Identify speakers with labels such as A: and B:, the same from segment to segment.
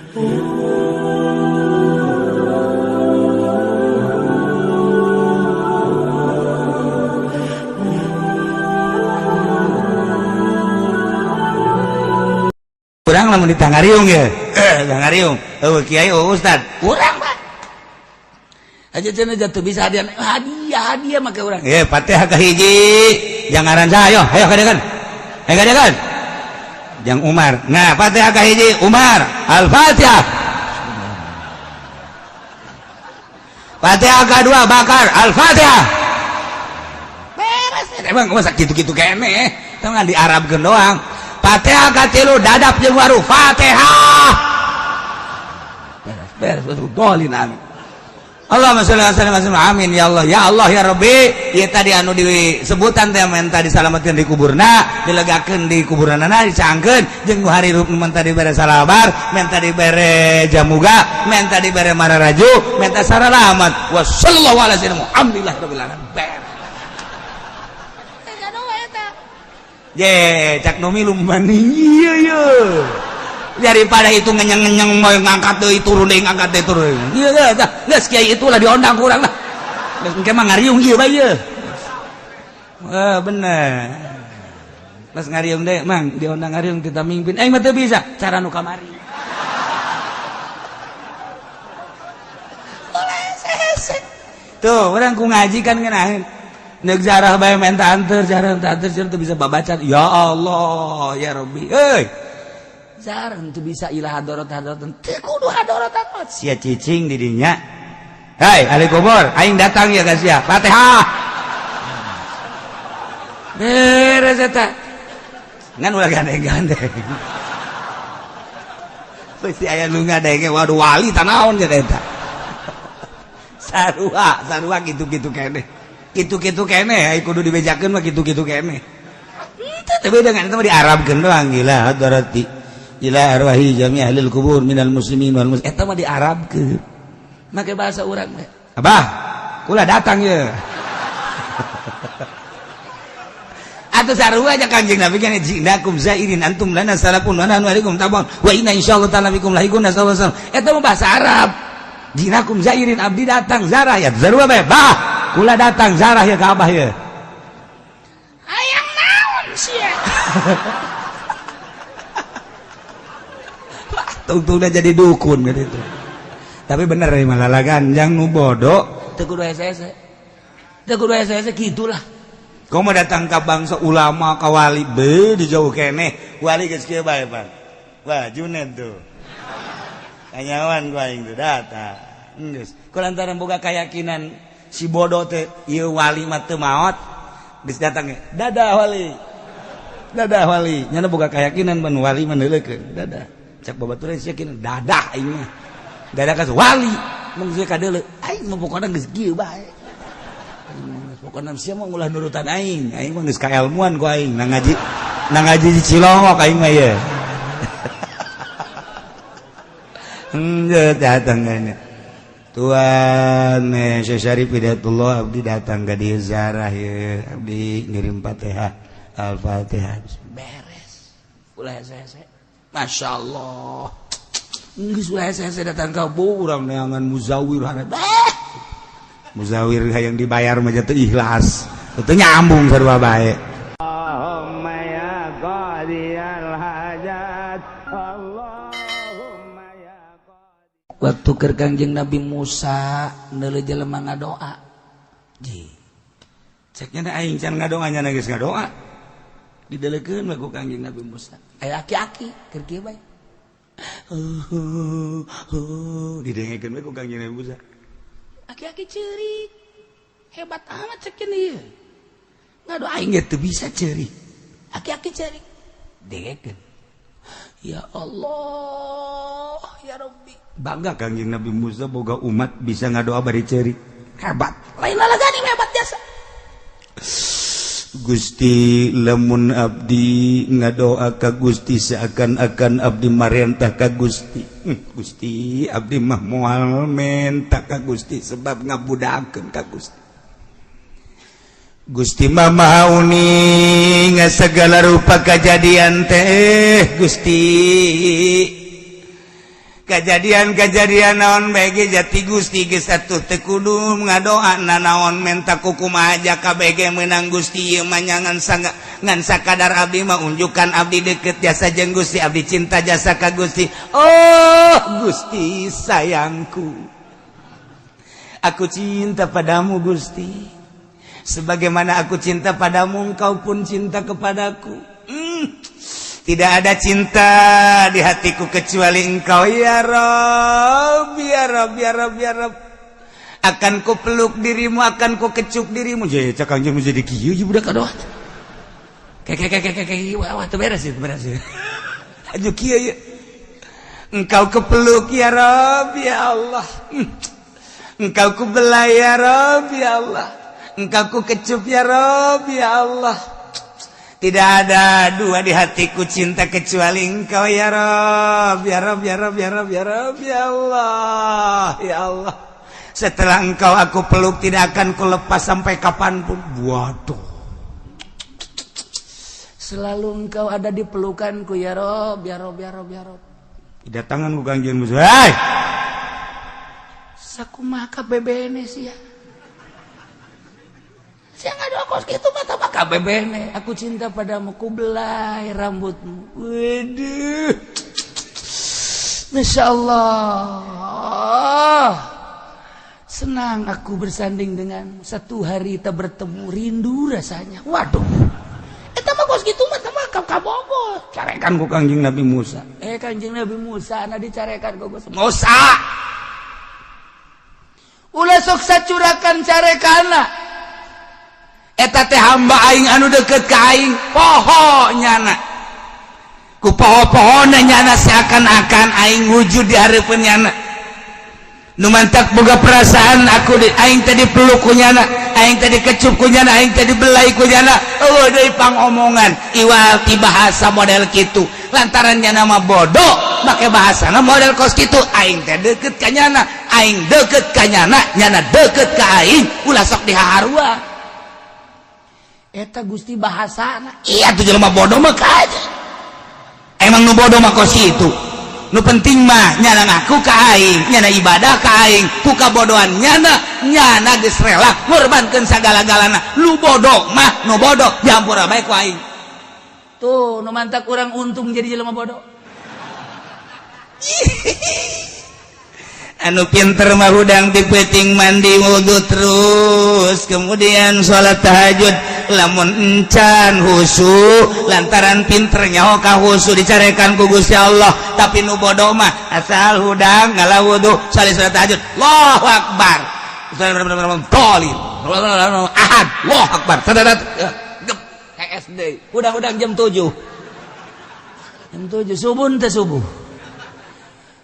A: Urang lamun ditangariung ya, tangariung. Oh kiai, oh ustad, urang Pak. Aja cenah jatuh bisa hadiah, hadiah, hadiah make urang. Eh, Fatihah kahiji. Jangan saya, ayo, ayo kadekan. Ayo kadekan. Jang Umar. Nah, Fatihah kahiji Umar. Al-Fatihah. Fatihah kedua Bakar. Al-Fatihah. Beres. Emang masa gitu-gitu kene. Teu di Arabkeun doang. Fatihah katilu dadap jeung waru. Fatihah. Beres, beres, dolin amin. Allahumma sholli wa sallim wa amin ya Allah, ya Allah ya Rabbi. Ieu tadi anu disebutan teh menta disalametkeun di kuburna, dilegakeun di kuburanana, dicangkeun jeung nu harirup menta dibere salabar, menta dibere jamuga, menta dibere mararaju, menta saralamat. Wa sallallahu ala sayyidina Muhammadin rabbil alamin. Beres. Ye, cak nu milu maning ieu ye. Daripada itu ngenyang-ngenyang mau ngangkat deui turun deui ngangkat deui turun. Ieu geus geus kiai itulah diondang ku urang lah. Geus engke mah ngariung ieu bae ieu. Eh bener. Pas ngariung deui mang diondang ngariung kita mimpin. Aing mah teu bisa cara nu kamari. Tuh, urang ku ngaji kan ngeunaheun. Nek jarah bae menta anter, jarah menta anter, teu bisa babaca. Ya Allah, ya Rabbi. Euy. Jarah teu bisa ilah hadorot hadorot. Teu kudu hadorot hadorot. Sia cicing di dinya. Hei, ahli kubur, aing datang ya ka sia. Fatihah. Beres eta. Ngan ulah gandeng-gandeng. Pasti aya nu ngadenge, waduh wali tanaon jeung eta. Sarua, sarua kitu-kitu keneh. Kitu-kitu keneh, ai kudu dibejakeun mah kitu-kitu keneh. Teu teu beda kan eta mah diarabkeun doang gila hadarati. Ila arwahi jami ahlil kubur minal muslimin wal muslimat. Eta mah diarabkeun. Make bahasa urang we. Abah, kula datang ye. Atuh sarua aja Kanjeng Nabi kan jinakum zairin antum lana salafun wa nahnu alaikum tabun wa inna insyaallah ta'ala bikum lahiqun sallallahu alaihi wasallam. Eta mah bahasa Arab. Jinakum zairin abdi datang zarah ya sarua bae. Bah, kula datang zarah ya ka abah ye.
B: Hayang naon sia?
A: Tungtungna jadi dukun gitu. Tapi bener nih malah lalagan jang nu bodoh teu kudu hese-hese. Teu kudu hese-hese kitulah. Kau mau datang ke bangsa ulama ka wali be di jauh keneh wali geus kieu bae pan. Wah Junet tuh. Kanyawan ku aing tuh datang. Geus. Ku lantaran boga keyakinan si bodoh teh ieu wali mah teu maot geus datang dadah wali. Dadah wali. Nyana boga keyakinan ban wali mah neuleukeun dadah. Cak babaturan sia yakin dadah aing mah. Dadah ka wali mun geus kadeuleu aing mah pokona geus kieu bae. Pokona sia mah ulah nurutan aing, aing mah geus kaelmuan ku aing nang ngaji di Cilongok aing mah ye. Henteu datang kana. Tuan Syekh Syarif Hidayatullah abdi datang ka dieu ziarah ye, abdi ngirim Fatihah, Al-Fatihah.
B: Beres. Ulah hese-hese. Masya Allah. Geus ulah hese-hese datang ka
A: urang neangan muzawir hanet. Muzawir hayang dibayar mah teu ikhlas. Teu nyambung sarua bae.
C: Allahumma ya qadiyal hajat. Allahumma ya qadi.
B: Waktu keur Kangjeng Nabi Musa neuleuh jelema ngadoa. Ji.
A: Ceknya teh aing can ngadoa nya geus ngadoa.
B: Dideleukeun we ku Kangjeng Nabi Musa. Aya aki-aki keur kieu bae.
A: Didengekeun we ku Kangjeng Nabi Musa.
B: Aki-aki ceurik. Hebat amat cekin ieu. Ngadoa aing ge teu bisa ceurik. Aki-aki ceurik. Dengekeun. Ya Allah, ya Rabbi.
A: Bangga Kangjeng Nabi Musa boga umat bisa ngadoa bari ceurik.
B: Hebat. Lain lalagani hebat jasa.
A: Gusti lamun abdi ngadoa ka Gusti seakan-akan abdi marentah ka Gusti. Gusti abdi mah moal menta ka Gusti sebab ngabudakeun ka Gusti. Gusti mah maha uning segala rupa kajadian teh Gusti. Kejadian-kejadian naon bae jati Gusti geus atuh teu kudu ngadoa nanaon menta kukumaha aja KBG menang Gusti ieu mah ngan ngan sakadar abdi mah unjukan abdi deket jasa jeung Gusti, abdi cinta jasa ka Gusti. Oh Gusti sayangku, aku cinta padamu Gusti, sebagaimana aku cinta padamu engkau pun cinta kepadaku. Tidak ada cinta di hatiku kecuali engkau ya Rob, ya Rob, ya Rob, ya Rob. Akan ku peluk dirimu, akan ku kecup dirimu. Jadi cak Kangjeng jadi kieu ieu budak aduh. Kayak kayak kayak kayak wah wah teu beres sih, beres sih. Aju kieu ya. Engkau kepeluk ya Rob, ya Allah. Engkau ku belai ya Rob, ya Allah. Engkau ku kecup ya Rob, ya Allah. Tidak ada dua di hatiku cinta kecuali engkau ya Rob, ya Rob, ya Rob, ya Rob, ya Rob, ya Allah, ya Allah. Setelah engkau aku peluk tidak akan ku lepas sampai kapanpun. Waduh.
B: Selalu engkau ada di pelukanku ya Rob, ya Rob, ya Rob, ya Rob.
A: Kedatangan ku Kangjeng Musa. Hei!
B: Sakumaha bebene sih ya. Saya nggak ada kos gitu mata maka bebene. Aku cinta padamu, ku belai rambutmu. Waduh. Masya Allah. Senang aku bersanding denganmu. Satu hari kita bertemu, rindu rasanya. Waduh. Eta mah kos gitu mah mah kabogo.
A: Carekan ku Kangjeng Nabi Musa.
B: Eh, Kangjeng Nabi Musa na dicarekan ku Musa. Ulah sok sacurakan carekana.
A: Eta teh hamba aing anu deket ka aing, poho nyana. Ku poho-pohona nyana seakan-akan aing wujud di hareupeun nyana. Nu mantak boga perasaan aku di, aing tadi peluk ku nyana, aing tadi kecup ku nyana, aing tadi belai ku nyana. Eueuh deui pangomongan iwal ti bahasa model kitu. Lantaran nyana mah bodoh, make bahasana model kos kitu. Aing teh deket ka nyana, aing deket ka nyana, nyana deket ka aing, ulah sok dihaharua.
B: Eta Gusti bahasana.
A: Iya tuh jelema bodoh mah aja. Emang nu bodoh mah kos itu. Nu penting mah nyana ngaku ka aing, nyana ibadah ka aing, ku kabodohan nyana, nyana geus rela ngorbankeun sagala-galana. Lu bodoh mah nu bodoh dihampura bae ku aing.
B: Tuh, nu mantak kurang untung jadi jelema bodoh.
A: Anu pinter mah hudang ti peuting mandi wudhu terus kemudian sholat tahajud lamun encan husu lantaran pinter nyaho ka husu dicarekan ku Gusti Allah. Tapi nu bodoh mah asal hudang ngala wudu salat tahajud Allahu akbar tolin ahad Allahu akbar sadadat
B: SD hudang-hudang jam 7 jam 7 subuh teh subuh.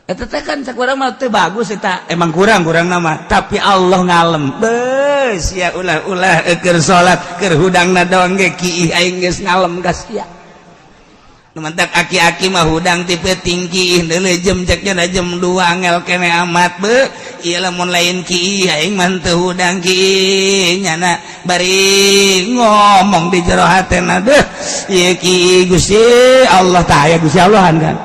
B: Eta teh kan cak urang mah teh bagus eta.
A: Emang kurang-kurang nama tapi Allah ngalem beus ya ulah-ulah keur salat keur hudangna doang ge kiih aing geus ngalem ka sia. Nu mantak aki-aki mah hudang ti peuting kiih deuleu jam cek nya jam 2 angel kene amat be ieu lamun lain kiih aing mah teu hudang kiih nyana bari ngomong di jero hatena deuh ieu kiih Gusti Allah tah aya Gusti Allahan kan.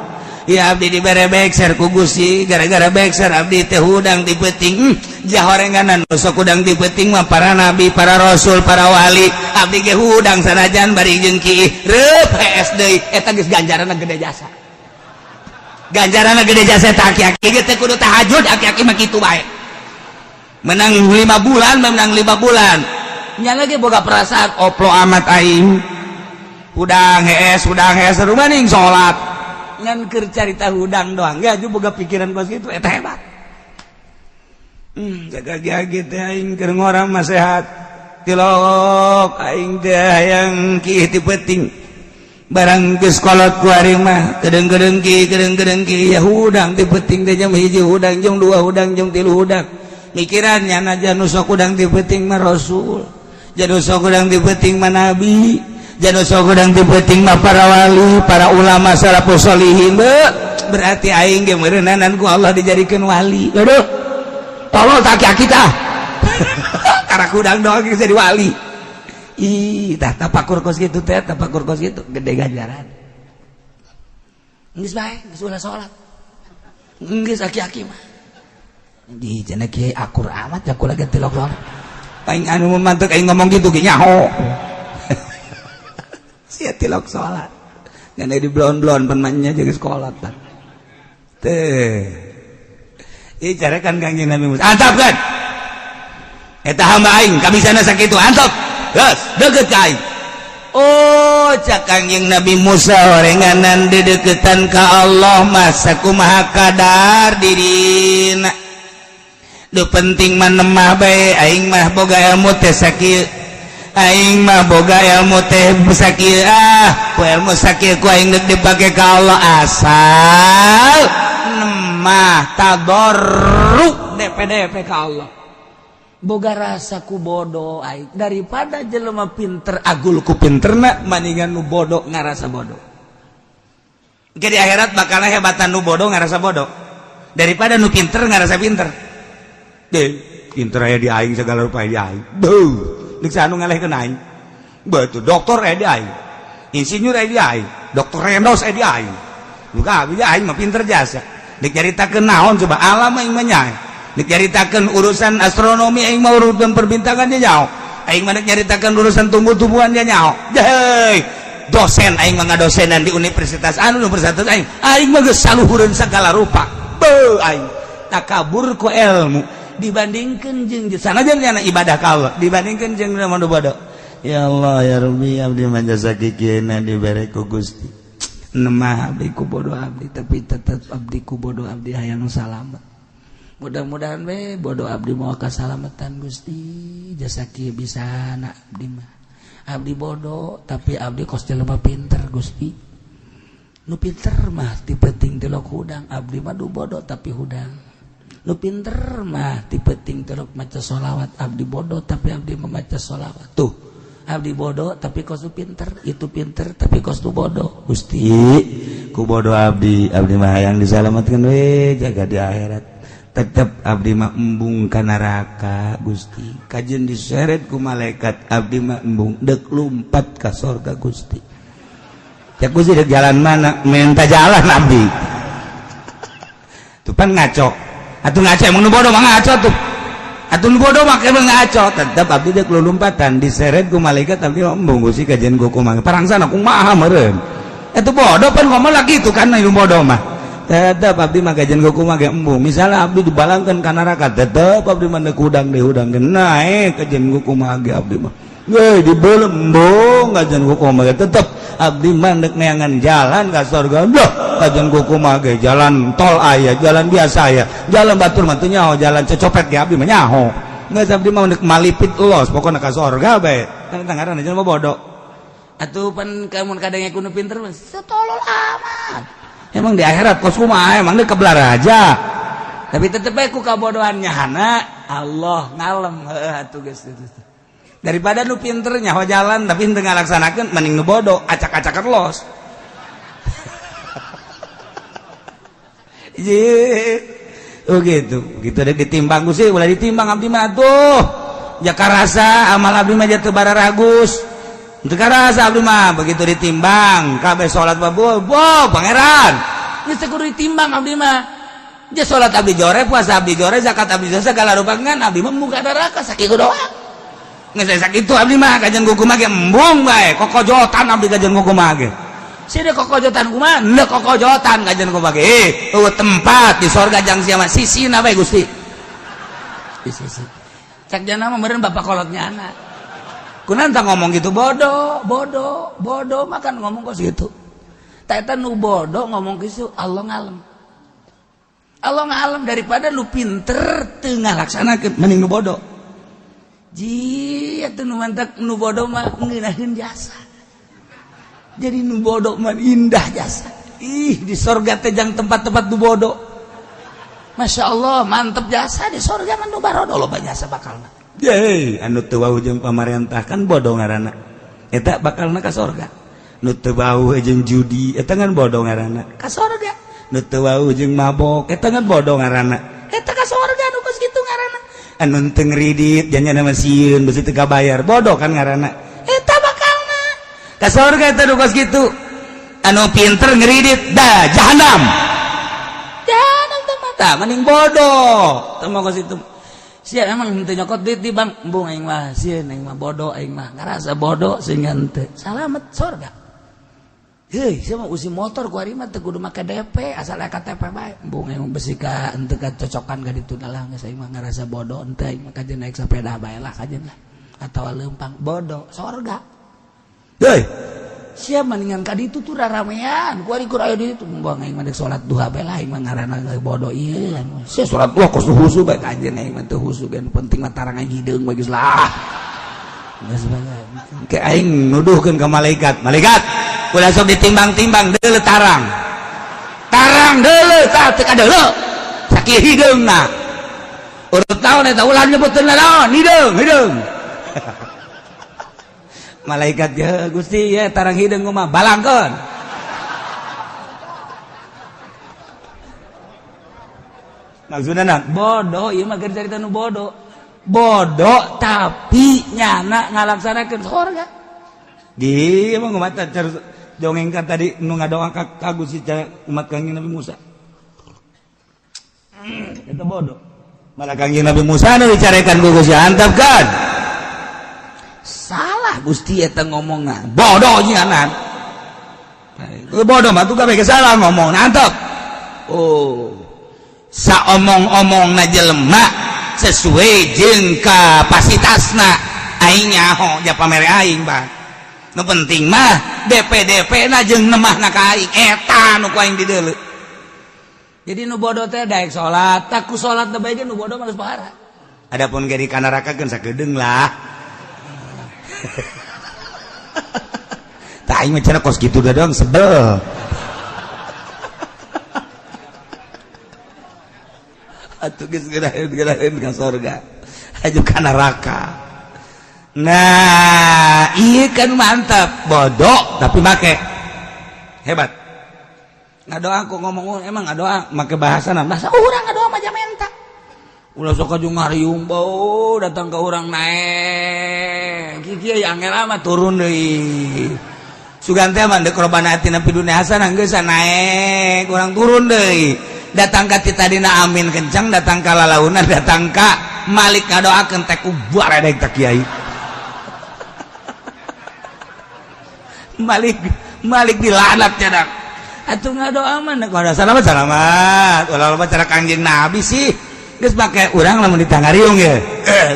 A: Ya abdi dibere bekser ku Gusti gara-gara bekser abdi teh hudang di peuting jahorenganan sok hudang di peuting mah para nabi, para rasul, para wali abdi ge hudang sanajan bari jeung kiih reup hees deui eta geus ganjaranna gede jasa. Ganjaranna gede jasa eta aki-aki ge teh kudu tahajud aki-aki mah kitu bae. Menang 5 bulan, menang 5 bulan.
B: Nya lagi boga perasaan
A: oplo amat aing. Hudang hees rumaning salat.
B: Ngan keur carita hudang doang ya boga pikiran kos kitu eta hebat.
A: Jaga gigi teh aing keur ngora mah sehat. Tilok aing teh hayang kiih ti peuting. Barang geus kolot ku ari mah kedeung-kedeung ki kedeung-kedeung ki ya hudang ti peuting teh jam 1 hudang jam 2 hudang jam 3 hudang. Mikiran nyana nu sok hudang ti peuting mah rasul. Janu sok hudang ti peuting mah nabi. Janu sok hudang ti peuting mah para wali, para ulama salafus sholihin. Berarti aing ge meureunanan ku Allah dijadikeun wali. Aduh. Tolol tak aki tah. Karena hudang doang geus jadi wali. Ih, tah tapakur kos kitu teh, tapakur kos kitu gede ganjaran.
B: Geus bae, geus ulah salat. Geus aki-aki mah. Di cenah kiai akur amat ya kula ge tilok salat.
A: Aing anu mantek aing ngomong gitu ge nyaho. Sia tilok salat. Ngan di blon-blon pan mah jeung sekolah tan. Teh. Ieu carekan Kangjeng Nabi Musa. Antap kan? Eta hamba aing kabisana sakitu antap. Geus, deukeut ka aing. Oh, cak Kangjeng Nabi Musa orenganan dedeketan ka Allah mah sakumaha kadar dirina. Nu penting mah nemah bae, aing mah boga ilmu teh sakieu. Aing mah boga ilmu teh sakieu, ah, ku ilmu sakieu ku aing deuk dipake ka Allah asal nemah tadarru DPDP ka Allah.
B: Boga rasa ku bodoh aing daripada jelema pinter
A: agul ku pinterna, maningan nu bodoh ngarasa bodoh. Jadi akhirat bakal hebatan nu bodoh ngarasa bodoh daripada nu pinter ngarasa pinter. Deh, pinter aya di aing, segala rupa di aing. Beuh, deuk anu ngalehkeun aing. Betul, doktor aya di aing. Insinyur aya di aing, doktor Rendos aya di aing. Buka abdi aing mah pinter jasa. Deuk nyaritakeun naon coba alam aing mah nyae. Deuk nyaritakeun urusan astronomi aing mah urusan perbintangan dia nyaho. Aing mah deuk nyaritakeun urusan tumbuh-tumbuhan dia nyaho. Hei, dosen aing mah ngadosenan di universitas anu universitas aing. Aing mah geus saluhureun segala rupa. Beuh, aing takabur ku ilmu
B: dibandingkan jeung
A: sanajan nyana ibadah ka Allah dibandingkan jeung nu bodoh. Ya Allah ya Rabbi, abdi mah jasa kikieuna dibere ku Gusti.
B: Nemah abdi ku bodoh abdi, tapi tetep abdi ku bodoh abdi hayang salamet. Mudah-mudahan we bodoh abdi mau kasalamatan Gusti, jasa kieu bisa na abdi mah. Abdi bodoh tapi abdi kos jelema pinter Gusti. Nu pinter mah ti peuting tilok hudang, abdi mah du bodoh tapi hudang. Nu pinter mah ti peuting tilok maca sholawat, abdi bodoh tapi abdi membaca sholawat. Tuh, abdi bodoh tapi kos nu pinter, itu pinter tapi kos nu bodoh.
A: Gusti, ku bodoh abdi, abdi mah hayang disalamatkeun we jaga di akhirat. Tetep abdi mah embung ka neraka Gusti. Kajeun diseret ku malaikat abdi mah embung deuk lumpat ka sorga Gusti. Ya Gusti dek jalan mana? Minta jalan abdi. Tuh pan ngaco. Atuh ngaco emang nu bodoh mah ngaco tuh. Atuh nu bodoh mah emang ngaco. Tetep abdi dek lompatan diseret ku malaikat abdi mah embung Gusti kajeun ku kumaha. Parangsana kumaha meureun. Eta bodoh pan ngomong lagi itu kan nu bodoh mah. Tetep abdi mah kajeun ku kumaha ge embung. Misalnya abdi dibalangkeun ka neraka tetep abdi mah deuk hudang dihudangkeun naek kajeun ku kumaha ge abdi mah. Weh dibeuleum embung kajeun ku kumaha ge tetep abdi mah deuk neangan jalan ka surga. Duh, kajeun ku kumaha ge jalan tol aya, jalan biasa aya, jalan batur mah teu nyaho, jalan cecopet ge abdi mah nyaho. Geus abdi mah deuk malipit los pokona ka surga bae. Kan eta ngaranna jelema bodoh.
B: Atuh pan kamun kadang ku nu pinter mah setolol amat.
A: Emang di akhirat kos kumaha emang deuk kebelar aja.
B: Tapi tetep bae ku kabodohan nyahana Allah ngalem heuh atuh geus gitu.
A: Daripada nu pinter nyaho jalan tapi henteu ngalaksanakeun mending nu bodoh acak-acakan los. Ye. Oh gitu. Gitu deh ditimbang Gusti, ulah ditimbang abdi mah atuh. Ya karasa amal abdi mah jatuh bararagus. Teu karasa abdi mah begitu ditimbang kabeh salat babu, bo pangeran.
B: Geus teu kudu ditimbang abdi mah.
A: Ja salat abdi jore, puasa abdi jore, zakat abdi jore, segala rupa ngan abdi mah
B: muka neraka sakitu doang.
A: Geus sakitu abdi mah kajeun kumaha ge embung bae, kokojotan abdi kajeun kumaha ge.
B: Sini kokojotan kumaha? Henteu kokojotan
A: kajeun kumaha ge. Eueuh tempat di sorga jang sia mah sisina bae Gusti.
B: Di sisi. Cak jana mah meureun bapak kolotnya anak.
A: Kunaon tah ngomong gitu
B: bodoh, bodoh, bodoh makan ngomong kos gitu. Tah eta nu bodoh ngomong kitu Allah ngalem. Allah ngalem daripada nu pinter teu ngalaksanakeun
A: mending nu bodoh.
B: Ji atuh nu mantak nu bodoh mah ngeunaheun jasa. Jadi nu bodoh mah indah jasa. Ih di sorga teh jang tempat-tempat nu bodoh. Masya Allah mantep jasa di sorga mah nu barodo loba jasa bakalna.
A: Yeay, anu teu wau jeung pamarentah kan bodoh ngaranna. Eta bakalna ka sorga. Nu teu wau jeung judi eta kan bodoh ngaranna.
B: Ka sorga.
A: Nu teu wau jeung mabok eta kan bodoh ngaranna.
B: Eta ka sorga nu geus kitu ngaranna.
A: Anu teu ngridit janjana mah sieun beusi teu kabayar bodoh kan ngaranna.
B: Eta bakalna
A: ka sorga eta nu geus kitu. Anu pinter ngridit da jahanam.
B: Jahanam teh
A: Tah mending bodoh. Teu mau ka situ. Sia emang henteu nyokot duit di bank, embung aing mah sieun, aing mah bodoh, aing mah ngarasa bodoh sehingga henteu. Salamet sorga. Heuy, sia mah usi motor ku ari mah teu kudu make DP, asal aya KTP bae. Embung aing mah besi ka henteu kacocokan ka ditu lah, geus aing mah ngarasa bodoh henteu, aing mah kajen naik sepeda bae lah kajen lah. Atawa leumpang, bodoh sorga. Heuy, sia mendingan ka ditu tuh raramean, ku ari kur aya di ditu, embung aing mah dek salat duha bae lah, aing mah ngaranna bodoh ieu. Sia salat duha kos husu bae kajen aing mah teu husu, nu penting mah tarang aing hideung bae geus lah. Geus bae. Ke aing nuduhkeun ka malaikat, malaikat ulah sok ditimbang-timbang deuleu tarang. Tarang deuleu tah teu kadeuleu. Sakieu hideungna. Urut naon eta ulah nyebutkeun naon, hideung, hideung. Malaikat ya Gusti ya tarang hideung mah balangkeun. Maksudna naon? Bodoh ieu mah keur carita nu bodoh. Bodoh tapi nyana ngalaksanakeun sorga. Di emang mata dongengkan tadi nu ngadoa ka Gusti umat Kangjeng Nabi Musa. Eta bodoh. Malah Kangjeng Nabi Musa nu dicarekan ku Gusti antapkeun. Salah Gusti eta ngomongna. Bodoh nyanan. Bodoh mah tuh kabeh salah ngomong antep. Oh. Saomong-omongna jelema sesuai jeung kapasitasna aing nyaho ja pamere aing bang. Nu penting mah DP-DP na jeung nemahna ka aing eta nu ku aing dideuleu. Jadi nu bodoh teh daek salat, tak ku salat teh bae nu bodoh mah geus pahara. Adapun ge di kanaraka keun sakedeung lah. Tah aing mah cenah kos kitu da doang sebel. Atuh geus geuraheun ka sorga. Aju ka neraka. Nah, iya kan mantap, bodoh tapi make. Hebat. Ngadoa aku ngomong emang ngadoa make bahasa bahasa urang ngadoa mah menta. Ulah sok aju ngariung bau datang ke urang naek. Kieu angel amat turun deui. Sugan teh mah deuk robana atina fid dunya hasanah geus naek, urang turun deui. Datang ka ti tadina amin kencang, datang ka lalaunan, datang ka Malik ngadoakeun teh ku baredeg ta kiai. Malik Malik dilaknat cenah. Atuh ngadoa mah kada salamat salamat. Ulah loba cara Kangjeng Nabi sih. Geus make urang lamun ditangariung ye.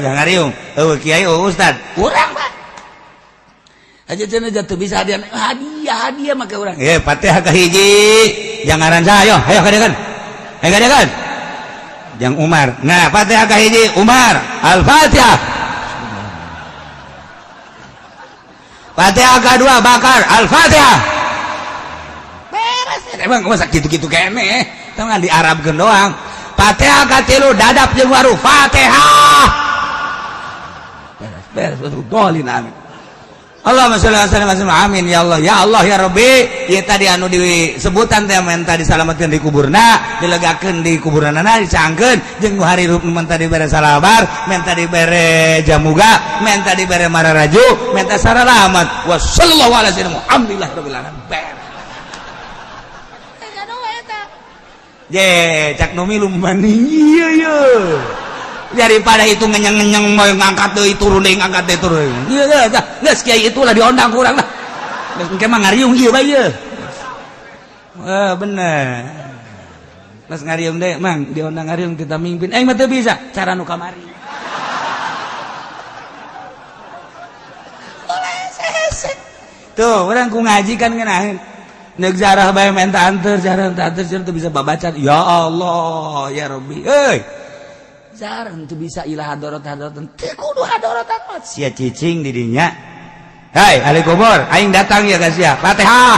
A: Tangariung. Eueuh kiai eueuh ustad. Urang mah. Aja cenah jatuh bisa hadiah hadiah hadiah make urang. Ye Fatihah ka hiji. Jangaran saha ayo, ayo kadekan. Ayo kadekan. Jang Umar. Nah, Fatihah ka hiji Umar. Al-Fatihah. Fatihah kedua Bakar. Al-Fatihah. Beres. Emang masa gitu-gitu kene. Tong di Arabkeun doang. Fatihah katilu dadap jeung waru. Fatihah. Beres beres dolin amin. Allahumma sholli ala sayyidina amin ya Allah ya Allah ya Rabbi. Ieu tadi anu disebutan teh menta disalametkeun di kuburna, dilegakeun di kuburanana, dicangkeun jeung nu harirup menta dibere salabar, menta dibere jamuga, menta dibere mararaju, menta saralamat. Wa sallallahu ala sayyidina Muhammadillah rabbil alamin. Beres. Je, cak nu milu maning ieu ye. Daripada itu ngenyang-ngenyang mau ngangkat deui turun deui ngangkat deui turun. Ieu geus geus kiai itulah diondang ku urang lah. Geus engke mah ngariung ieu bae ieu. Bener. Geus ngariung deui mang diondang ngariung kita mimpin. Aing mah teu bisa cara nu kamari. Tuh, urang ku ngaji kan ngeunaheun. Nek zarah bae menta anteur, zarah menta anteur teu bisa babaca. Ya Allah, ya Rabbi. Euy. Jarang tuh bisa ilah hadorot hadorot teu kudu hadorot sia cicing di dinya. Hai ahli kubur, aing datang ya ka sia. Fatihah.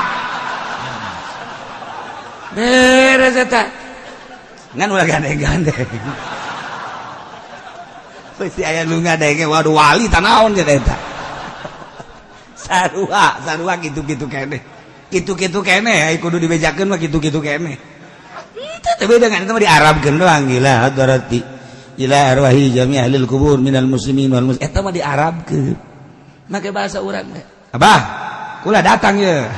A: Beres eta. Ngan ulah gandeng-gandeng. Pasti aya nu ngadenge waduh wali tanaon cenah eta. Sarua, sarua kitu-kitu keneh. Kitu-kitu keneh ai kudu dibejakeun mah kitu-kitu keneh. Teu beda ngan eta mah diarabkeun doang gila hadarati. Ila arwahi jami' ahlil kubur minal muslimin wal muslimat. Eta mah diarabkeun. Make bahasa urang teh. Abah, kula datang ye.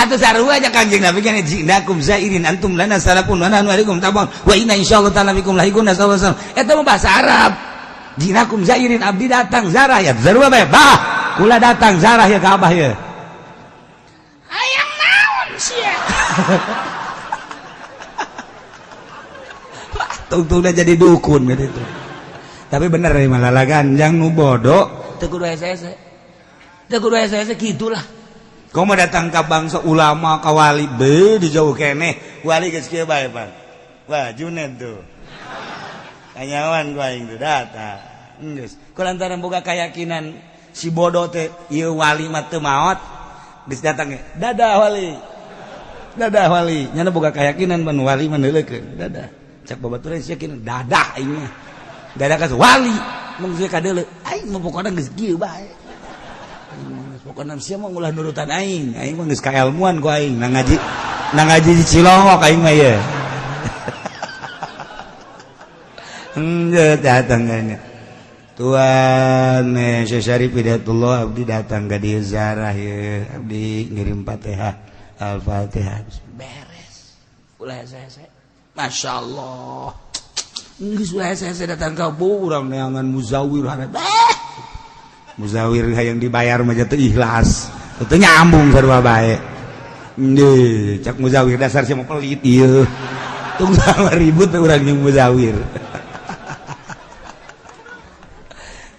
A: Atau sarua aja Kangjeng Nabi kan jinakum zairin antum lana salafun wa nahnu alaikum tabun wa inna insyaallah ta'ala bikum lahiqun sallallahu alaihi wasallam. Eta mah bahasa Arab. Jinakum zairin abdi datang zarah ya sarua bae. Bah, kula datang zarah ya ka Abah ya.
B: Hayang naon sia?
A: Tungtungna jadi dukun gitu. Tapi bener nih malalagan jang nu bodoh
B: teu kudu hese-hese. Teu kudu hese-hese kitulah.
A: Kau mau datang ke bangsa ulama ka wali be di jauh keneh wali geus kieu bae pan. Wah Junet tuh. Kanyawan ku aing tuh datang. Geus. Ku lantaran boga keyakinan si bodoh teh ieu wali mah teu maot geus datang ge. Dadah wali. Dadah wali. Nyana boga keyakinan ban wali mah neuleukeun. Dadah. Cak babaturan sia yakin dadah aing mah. Dadah ka wali. Mung sia kadeuleu. Aing mah pokona geus kieu bae. Pokoknya sia mah ulah nurutan aing, aing mah geus kaelmuan ku aing, nang ngaji di Cilongok aing mah ye. Henteu datang ka Tuan Syekh Syarif Hidayatullah abdi datang ka dieu zarah ye, abdi ngirim Fatihah, Al-Fatihah
B: beres. Ulah hese-hese. Masyaallah. Geus ulah hese-hese datang ka
A: urang neangan muzawir hareup. Muzawir hayang dibayar mah teu ikhlas. Teu nyambung sarua bae. Ndeh, cak muzawir dasar sia mah pelit ieu. Tung sama ribut urang jeung muzawir.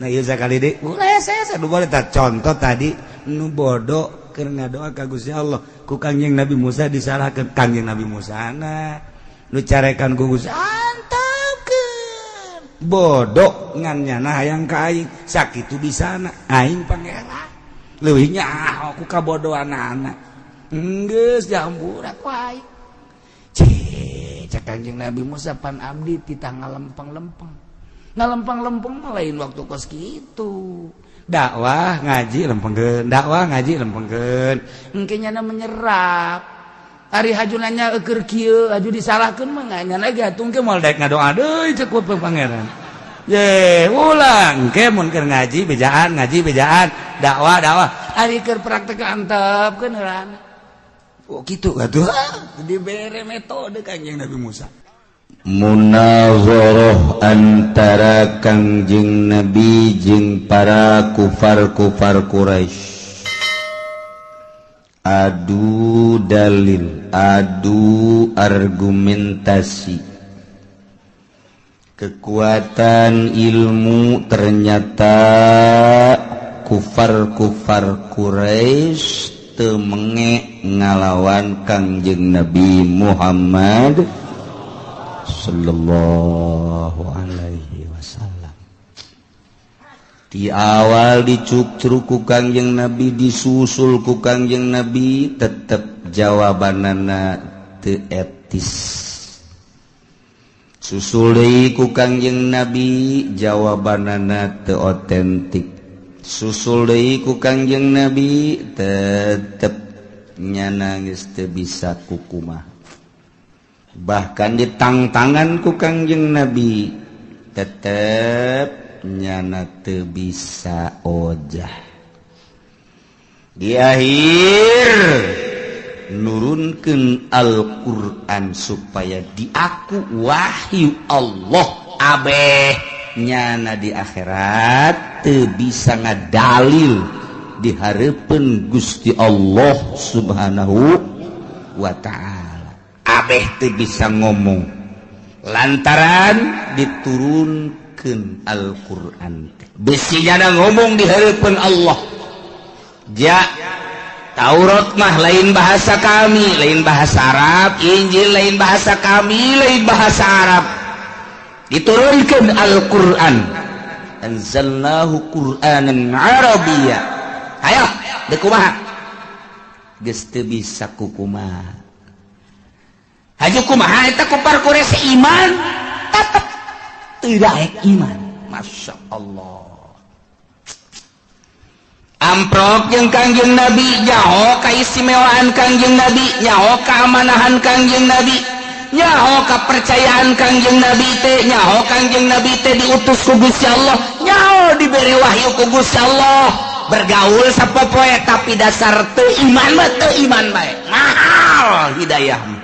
A: Nah ieu sakali deui ulah hese-hese nu boleh tah contoh tadi nu bodoh keur ngadoa ka Gusti Allah ku Kangjeng Nabi Musa disalahkeun Kangjeng Nabi Musa na nu carekan ku Gusti bodoh ngan nyana hayang ka aing sakitu bisana aing pangeran leuwih nyaho ku kabodohan anak geus dihampura ku aing.
B: Cek cek Kangjeng Nabi Musa pan abdi titah ngalempeng-lempeng. Ngalempeng-lempeng mah lain waktu kos kitu.
A: Dakwah ngaji lempengkeun, dakwah ngaji lempengkeun.
B: Engke nyana menyerap. Ari haju nanya eukeur kieu, haju disalahkeun mah nyana ge
A: atuh engke moal daek ngadoa deui cek ku pangeran. Ye, ulang engke mun keur ngaji bejaan, dakwah dakwah.
B: Ari keur praktek antepkeun heulana.
A: Oh kitu atuh. Dibere metode Kangjeng Nabi Musa.
C: Munazarah antara Kangjeng Nabi jeung para kufar-kufar Quraisy. Adu dalil, adu argumentasi. Kekuatan ilmu ternyata kufar-kufar Quraisy teu menge ngalawan Kangjeng Nabi Muhammad sallallahu alaihi wasallam. Di awal dicukcruk ku Kangjeng Nabi, disusul ku Kangjeng Nabi, tetep jawabanana teu etis. Susul deui ku Kangjeng Nabi, jawabanana teu otentik. Susul deui ku Kangjeng Nabi, tetep nyana geus teu bisa kukumaha. Bahkan ditangtangan ku Kangjeng Nabi, tetep nyana teu bisa ojah. Di akhir nurunkeun Al-Qur'an supaya diaku wahyu Allah abeh nyana di akhirat teu bisa ngadalil di hareupeun Gusti Allah Subhanahu wa ta'ala. Abeh teu bisa ngomong lantaran diturunkeun Al-Qur'an. Bisi nyana ngomong di hareupeun Allah. Ja Taurat mah lain bahasa kami, lain bahasa Arab, Injil lain bahasa kami, lain bahasa Arab. Diturunkan Al-Qur'an. Anzalnahu Qur'anan Arabiyya. Ayo, deuk kumaha? Geus teu bisa kukumaha. Haju kumaha eta kupar Quraisy iman, tetep teu daek iman. Masya Allah. Amprok jeung Kangjeng Nabi, nyaho kaistimewaan Kangjeng Nabi, nyaho keamanahan Kangjeng Nabi, nyaho kepercayaan Kangjeng Nabi teh, nyaho Kangjeng Nabi teh diutus ku Gusti Allah, nyaho diberi wahyu ku Gusti Allah. bergaul sapopoe tapi dasar teu iman mah teu iman bae. Mahal hidayah mah.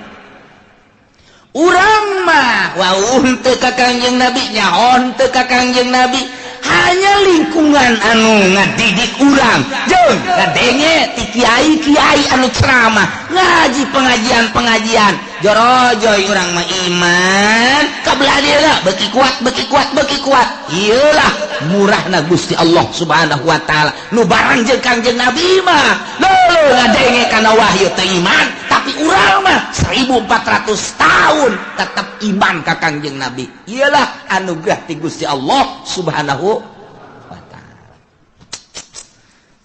C: Urang mah wauh teu ka Kangjeng Nabi, nyaho teu ka Kangjeng Nabi, hanya lingkungan anu ngadidik urang jeung ngadenge ti kiai-kiai anu ceramah ngaji pengajian-pengajian jorojoy urang mah iman kabelah dieuna beuki kuat beuki kuat beuki kuat. Ieulah murahna Gusti Allah Subhanahu wa taala nu bareng jeung Kangjeng Nabi mah leuleung ngadenge kana wahyu teu iman, tapi urang mah 1400 tahun tetap iman ka Kangjeng Nabi. Iyalah anugerah ti Gusti Allah Subhanahu wa taala.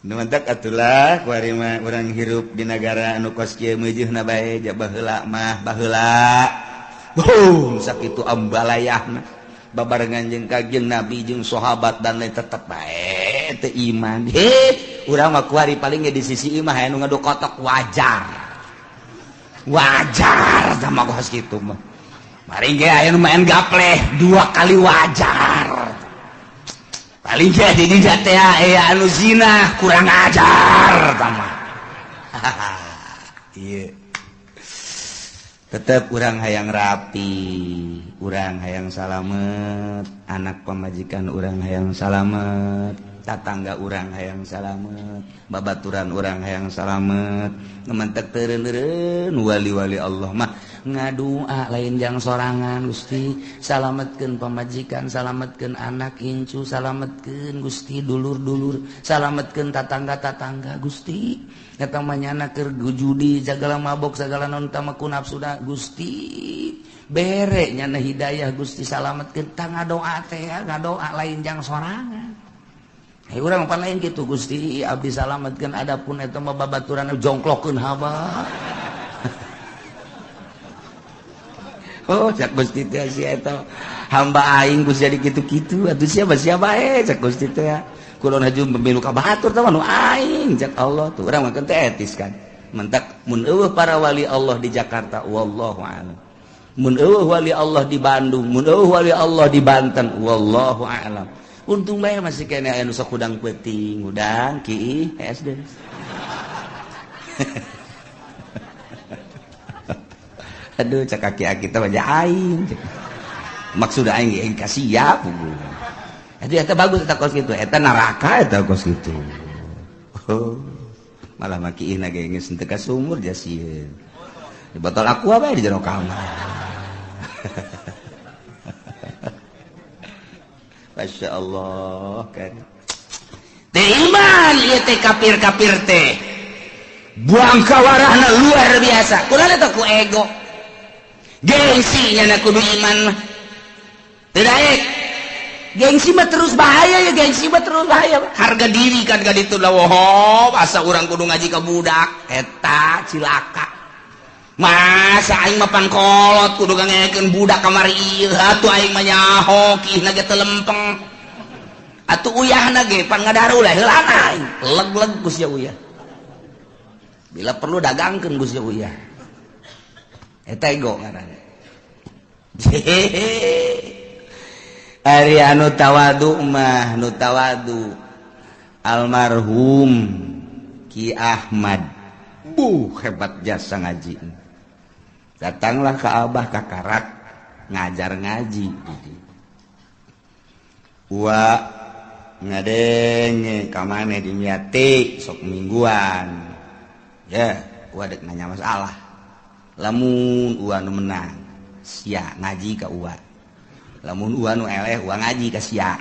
A: Nu mantak atulah kuari mah urang hirup di negara anu kos kieu meujeuna bae ja baheula mah baheula. Boom sakitu ambalayahna babarengan jeung Kangjeng Nabi jeung sahabat dan lain tetep bae teu iman. He, urang mah kuari paling ge di sisi imah aya nu ngadu kotok wajar. Wajar sama kos kitu mah. Paling ge aya nu main gapleh dua kali wajar. Paling ge di dinya teh aya anu zina kurang ajar tama. Ieu. Tetep urang hayang rapi, urang hayang salamet, anak pamajikan urang hayang salamet, tatangga urang hayang salamet, babaturan urang hayang salamet. Ngementek teureun-eureun wali-wali Allah mah ngadua lain jang sorangan. Gusti salametkeun pamajikan, salametkeun anak incu, salametkeun Gusti dulur-dulur, salametkeun tatangga-tatangga Gusti. Eta mah nyana keur judi segala mabok segala naon tama ku nafsuna Gusti bere nyana hidayah Gusti salametkeun. Tah ngadoa teh ngadoa lain jang sorangan. Hei urang pan lain kitu Gusti abdi salametkeun adapun eta mah babaturan jongklokkeun haba. Oh cak Gusti teh si eta hamba aing Gusti jadi kitu-kitu atuh siapa siapa bae cak Gusti teh kulon haju pemilu ka batur teh nu aing cak Allah tuh. Urang mah teh etis kan mentak mun eueuh para wali Allah di Jakarta wallahu a'lam, mun eueuh wali Allah di Bandung, mun eueuh wali Allah di Banten wallahu a'lam. Untung bae masih kene aya nu sok hudang peuting hudang ki SD. Aduh cak aki-aki teh wajah aing maksud aing aing kasiap. Aduh eta bagus eta kos kitu, eta neraka eta kos kitu. Oh, malah makiihna ge geus teu ka sumur jasieun. Di botol aqua bae di jero kamar. Masya Allah kan.
C: Teu iman ieu teh kafir-kafir teh. Buang kawarahna luar biasa. Kunaon eta ku ego. Gengsi nyana kudu iman mah. Teu daek. Gengsi mah terus bahaya ya, gengsi mah terus bahaya. Harga diri kan ka ditu lah, woho, asa urang kudu ngaji ka budak eta cilaka. Masa aing mah pan kolot kudu ngangekeun budak kamari ieu atuh aing mah nyaho kiihna ge teu lempeng. Atuh uyahna ge pan ngadaru lah heulana aing. Leg-leg ku sia uyah. Bila perlu dagangkeun ku sia uyah. Eta ego ngaranna.
A: Ari anu tawadu mah nu tawadu almarhum Ki Ahmad buh hebat jasa ngaji. Datanglah ke Abah ka Karak ngajar ngaji. Wa ngadenge ka maneh di Miati sok mingguan. Ya, wa dek nanya masalah. Lamun ua nu menang, sia ngaji ka ua. Lamun ua nu eleh, ua ngaji ka sia.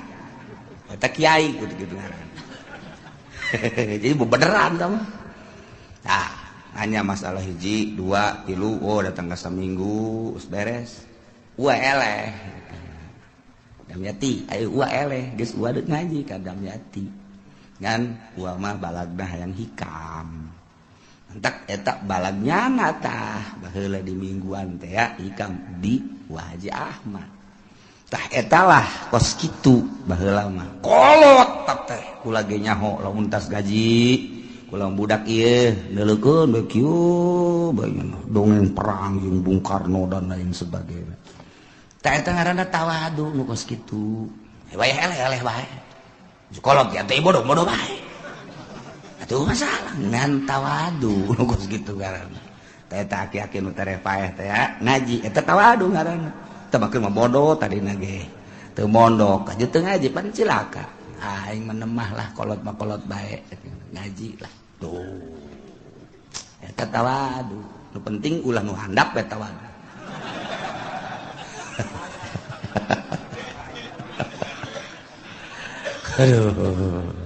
A: Eta kiai kitu ngaran. Jadi bebeneran tah mah. Tah, hanya masalah hiji, dua, tilu, oh datang ke seminggu, us beres. Ua eleh. Damyati, ayo ua eleh, geus ua deuk ngaji ka Damyati. Ngan ua mah balagna hayang hikam. Entak eta balagnya tah baheula di mingguan teh ya hikam di Wa Haji Ahmad. Tah eta lah kos kitu baheula mah. Kolot teh kula ge nyaho lamun tas gaji. Kula budak ieu neuleukeun we kieu bae dongeng perang jeung Bung Karno dan lain sebagainya. Tah eta ngaranna tawadu nu kos kitu. Wayah eleh-eleh bae. Kolot ya teh bodoh-bodoh bae. Atuh masalah ngan tawadu nu kos kitu ngaranna. Teh eta aki-aki nu tereh paeh teh ngaji eta tawadu ngaranna. Teu make mah bodoh tadina ge. Teu mondok aja teu ngaji pan cilaka. Aing menemah lah kolot mah kolot bae ngaji lah. Tuh. Eta tawadu. Nu penting ulah nu handap eta tawadu. Aduh.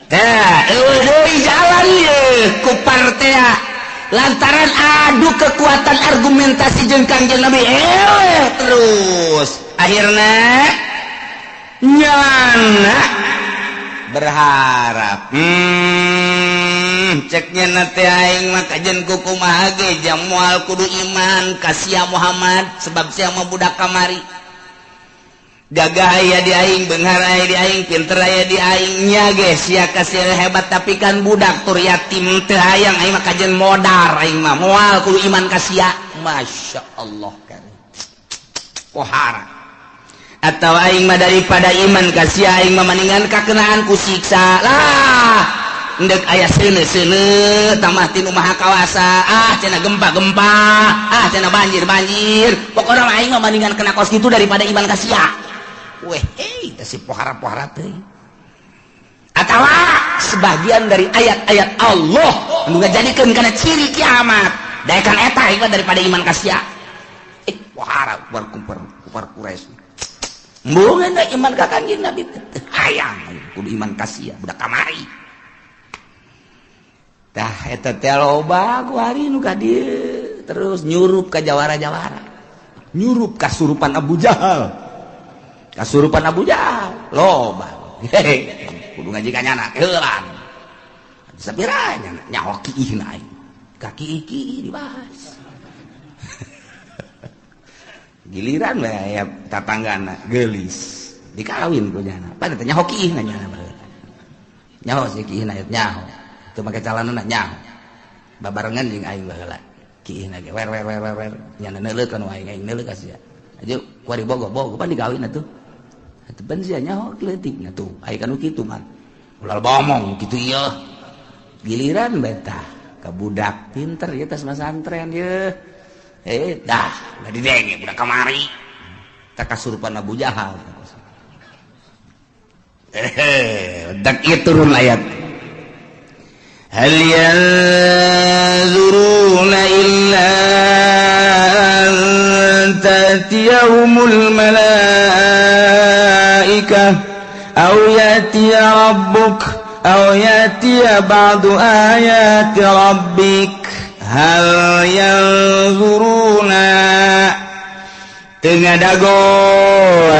A: Tah, eueuh deui jalan ye ku partea lantaran adu kekuatan argumentasi jeung Kangjeng Nabi terus akhirna nyana berharap ceknya na teh aing mah kajen ku kumaha ge jang moal kudu iman ka sia Muhammad sebab sia mah budak kamari gagah aya di aing, beunghar aya di aing, pinter aya di aing nya ge sia kasih hebat tapi kan budak tur yatim teu hayang aing mah kajen modar aing mah moal kudu iman ka sia. Masya Allah kan pohara atau aing mah daripada iman ka sia aing mah maningan kakenaan ku siksa lah ndek aya seuneu-seuneu tamah tinu maha kawasa ah cenah gempa-gempa ah cenah banjir-banjir pokona aing mah maningan kena kos kitu daripada iman ka sia. Weh, teh si pohara-pohara teh. Atawa sebagian dari ayat-ayat Allah nu ngajadikeun kana ciri kiamat. Daekan eta ieu daripada iman ka sia. Pohara kupar Quraisy. Embungeun iman ka Kangjeng Nabi teh hayang kudu iman ka sia budak kamari. Tah eta teh loba ku hari nu ka dieu terus nyurup ka jawara-jawara. Nyurup kasurupan Abu Jahal. Kasurupan Abu Jahal loba. Kudu ngaji ka nyana heulan. Sapira nyana nyaho kiihna aing. Ka kiih-kiih dibahas. Giliran we aya tatanggana geulis. Dikawin ku nyana. Pan teh nyaho kiihna nyana baheula. Nyaho si kiihna nyaho. Teu make calanana nyaho. Babarengan jeung aing baheula. Kiihna ge wer wer wer wer nyana neuleuh ka nu aing aing neuleuh ka sia. Aja kuari bogo bogo pan dikawin atuh. Atuh ban sia nyaho leutikna tuh aya kanu kitu mah ulah bomong kitu ieu giliran betah ka budak pinter ieu tas masantren ieu dah udah didenge budak kamari tak kasurupan Abu Jahal dak ieu turun ayat hal yanzuruna illa an ta'tiyahumul malaikah aw ya'tiya rabbuk aw ya'tiya ba'du ayati rabbik hal yanzuruna teu ngadago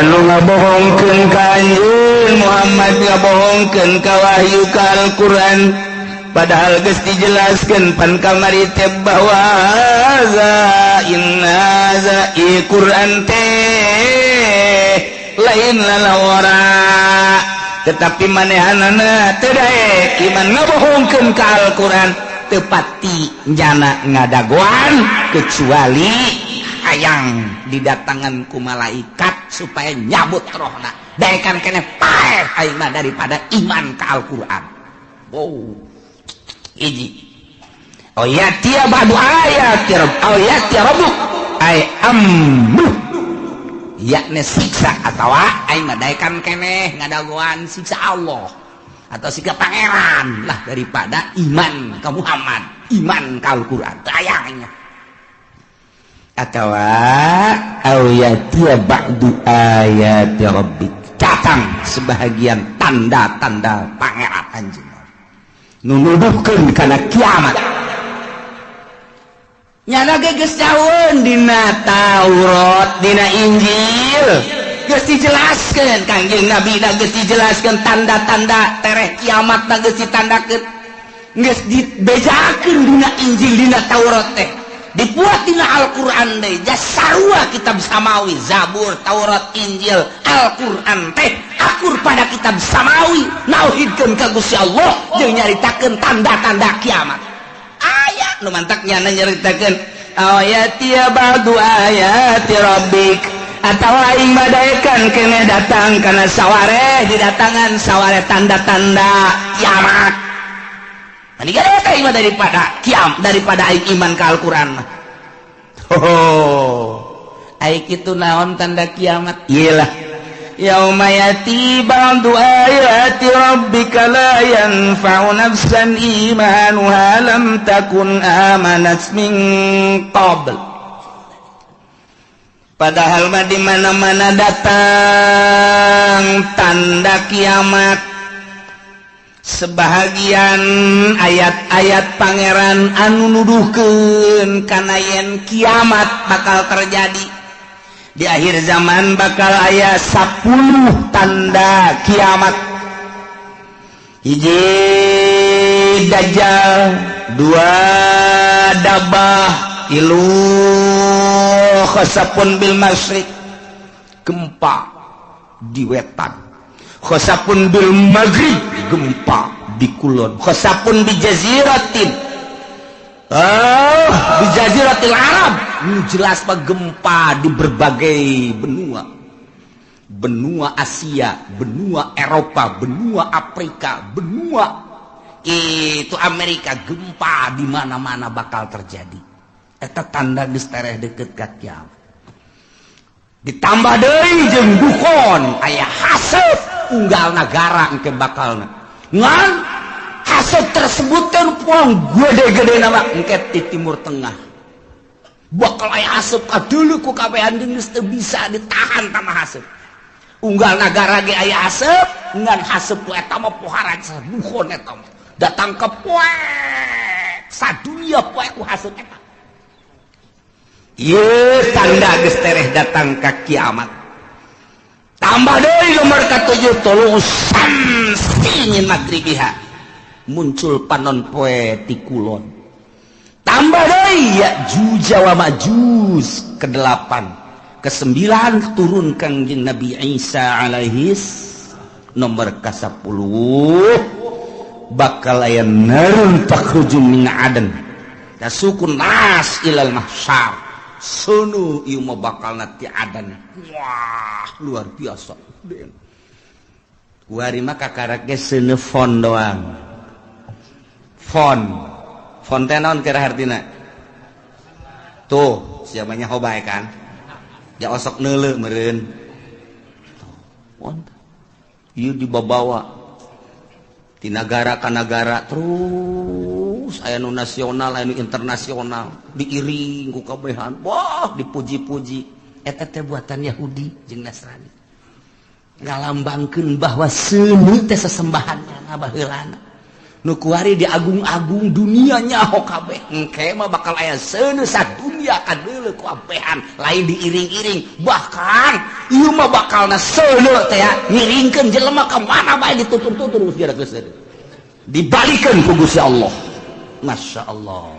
A: anu ngabohongkeun ka anjeun Muhammad ngabohongkeun ka wahyu ka Al-Qur'an padahal geus dijelaskeun pan kamari teh bahwa za inna za Qur'an teh lain lalawara tetapi manehanana teu daek iman ngabohongkeun ka Al-Qur'an teu pati jana ngadagoan kecuali hayang didatangan ku malaikat supaya nyabut rohna daekan keneh paeh aing mah daripada iman ka Al-Qur'an. Wow. Hiji oh ya tia ba'du ayat ya rabb oh ya tia rabbuk ay amru yakni siksa atawa aing mah daekan keneh ngadagoan siksa Allah atau siksa pangeran lah daripada iman ka Muhammad iman ka Al-Qur'an tayangnya atawa aw yatiya ba'du ayati rabbik datang sebahagian tanda-tanda pangeran anjeun nunuduhkeun kana kiamat nyana ge geus jauheun dina Taurat dina Injil geus dijelaskeun Kangjeng Nabi na geus dijelaskeun tanda-tanda tereh kiamat na geus ditandakeun geus dibejakeun dina Injil dina Taurat teh dibuat dina Al-Qur'an deui sarua kitab samawi Zabur Taurat Injil Al-Qur'an teh akur pada kitab samawi nauhidkeun ka Gusti Allah jeung nyaritakeun tanda-tanda kiamat aya nu mantak nyana nyaritakeun ayati ba'du ayati rabbik
C: Atau aing badaekan kene datang karena saware didatangan saware tanda-tanda kiamat. Mendingan eta iman daripada kiam daripada aing iman ka Al-Qur'an. Oh, aing kitu naon tanda kiamat? Iyalah. Yauma yati ba'du ayati rabbika la yanfa'u nafsan imanuha lam takun amanat min qabl. Padahal mah di mana-mana datang tanda kiamat. Sebahagian ayat-ayat pangeran anu nuduhkeun kana yen kiamat bakal terjadi. Di akhir zaman bakal aya 10 tanda kiamat. Hiji dajjal, dua dabah, tilu khasapun bil masyriq, gempa di wetan, khasapun bil maghrib, gempa di kulon, khasapun bi jaziratin, oh di jaziratil Arab, jelas pak gempa di berbagai benua, benua Asia, benua Eropa, benua Afrika, benua itu Amerika, gempa di mana-mana bakal terjadi. Eta tanda geus tereh deket ka kiamat. Ditambah deui jeung dukon aya haseup unggal nagara engke bakalna. Ngan haseup tersebut kan puang gede-gede nama engke di Timur Tengah. Bakal aya haseup kadeuleu ku kabehan geus teu bisa ditahan tama haseup. Unggal nagara ge aya haseup, ngan haseup ku eta mah pohara dukon eta mah. Datang ke poek sadunia poek ku haseup eta. Ieu tanda geus tereh datang ka kiamat. Tambah deui nomor ka-7 tolong samsi min magribiha. Muncul panon poe ti kulon. Tambah deui Ya'juj wa Ma'juj ke-8, ke-9 turun Kangjeng Nabi Isa alaihis nomor ka-10 bakal aya narun takhruju min adan tasukun nas ilal mahsyar. Sunu ieu mah bakal ti adan. Wah, luar biasa. Kuari mah kakarak ge seuneu fon doang. Fon. Fon teh naon kira hartina? Tuh, siapanya hobae kan? Ya osok neuleu meureun. Fon. Ieu dibabawa di nagara ka nagara terus aya nu nasional aya nu internasional diiring ku kabehan, wah dipuji-puji. Eta teh buatan Yahudi jeung Nasrani ngalambangkeun bahwa seuneu teh sesembahannya baheulana nu kuari diagung-agung dunia nyaho kabeh. Engke mah bakal aya seuneu sadunia kadeuleu ku abehan lain diiring-iring, bahkan ieu mah bakalna seuneu teh ngiringkeun jelema ka mana bae ditutur-tutur geus geus seuneu dibalikeun ku Gusti Allah. Masya Allah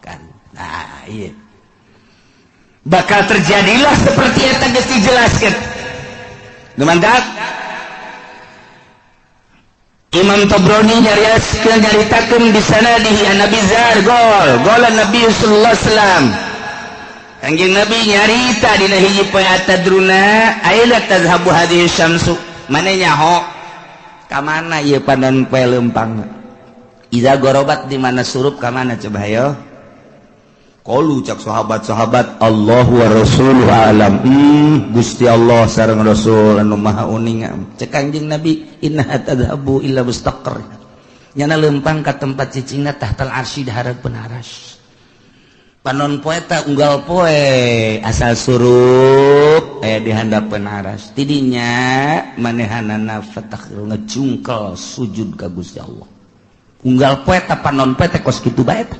C: kan. Nah iya bakal terjadilah seperti eta geus dijelaskeun. Nu mantap Imam Tabrani nyariaskeun nyaritakeun di sanadihi an Nabi Zar gol golan Nabi sallallahu alaihi wasallam. Kangjeng Nabi nyarita dina hiji poe atadruna aila tazhabu hadhihi syamsu, mane nyaho ka mana ieu panon poe leumpang iza gorobat di mana surup ka mana coba hayo. Qalu cak sahabat-sahabat Allahu wa rasuluhu alam. Gusti Allah sareng Rasul anu maha uning. Cek Kangjeng Nabi innaha tadhabu illa mustaqar. Nyana leumpang ka tempat cicingna tahtal arsy di hareupeun aras. Panon poe ta unggal poe asal surup aya di handapeun aras. Tidinya manehanana fatakhir ngejungkel sujud ka Gusti Allah. Unggal poe ta panon poe teh kos kitu bae ta.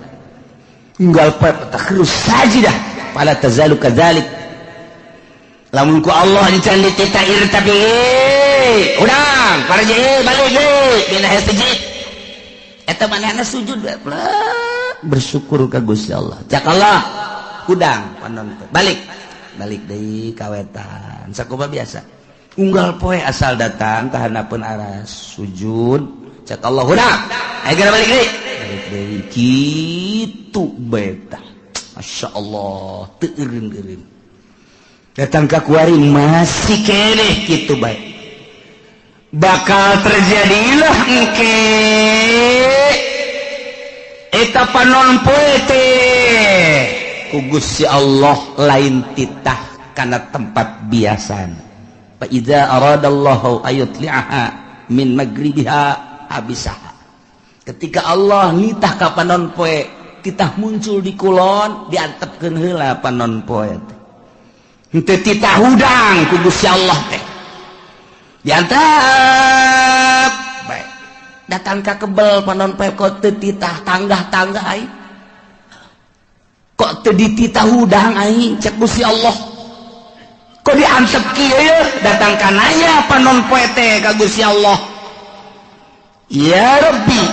C: Unggal poe takhirus sajidah fala tazalu kadzalik. Lamun ku Allah encan dititair tapi udang paraje balik deui dina sujud. Eta manehna sujud bersyukur ka Gusti Allah. Cak Allah udang panon poe balik balik deui ka wetan sakumaha biasa. Unggal poe asal datang ka handapeun aras sujud cak Allah udang ayo geura balik deui balik deui kitu beta. Masya Allah teu eureun-eureun. Datang ka kuari masih keneh kitu bae. Bakal terjadilah engke eta panon poe teh ku Gusti Allah lain titah kana tempat biasana. Fa idza aradallahu ayutli'aha min magribiha abisaha. Ketika Allah nitah ka panon poe titah muncul di kulon, diantepkeun heula panon poe teh. Henteu titah hudang ku Gusti Allah teh. Diantep bae. Datang ka kebel panon poe, kok teu titah tanggah-tanggah aing. Kok teu dititah hudang aing, cek Gusti Allah. Kok diantep kieu? Datang ka nanya panon poe teh ka Gusti Allah. Ya Rabbi,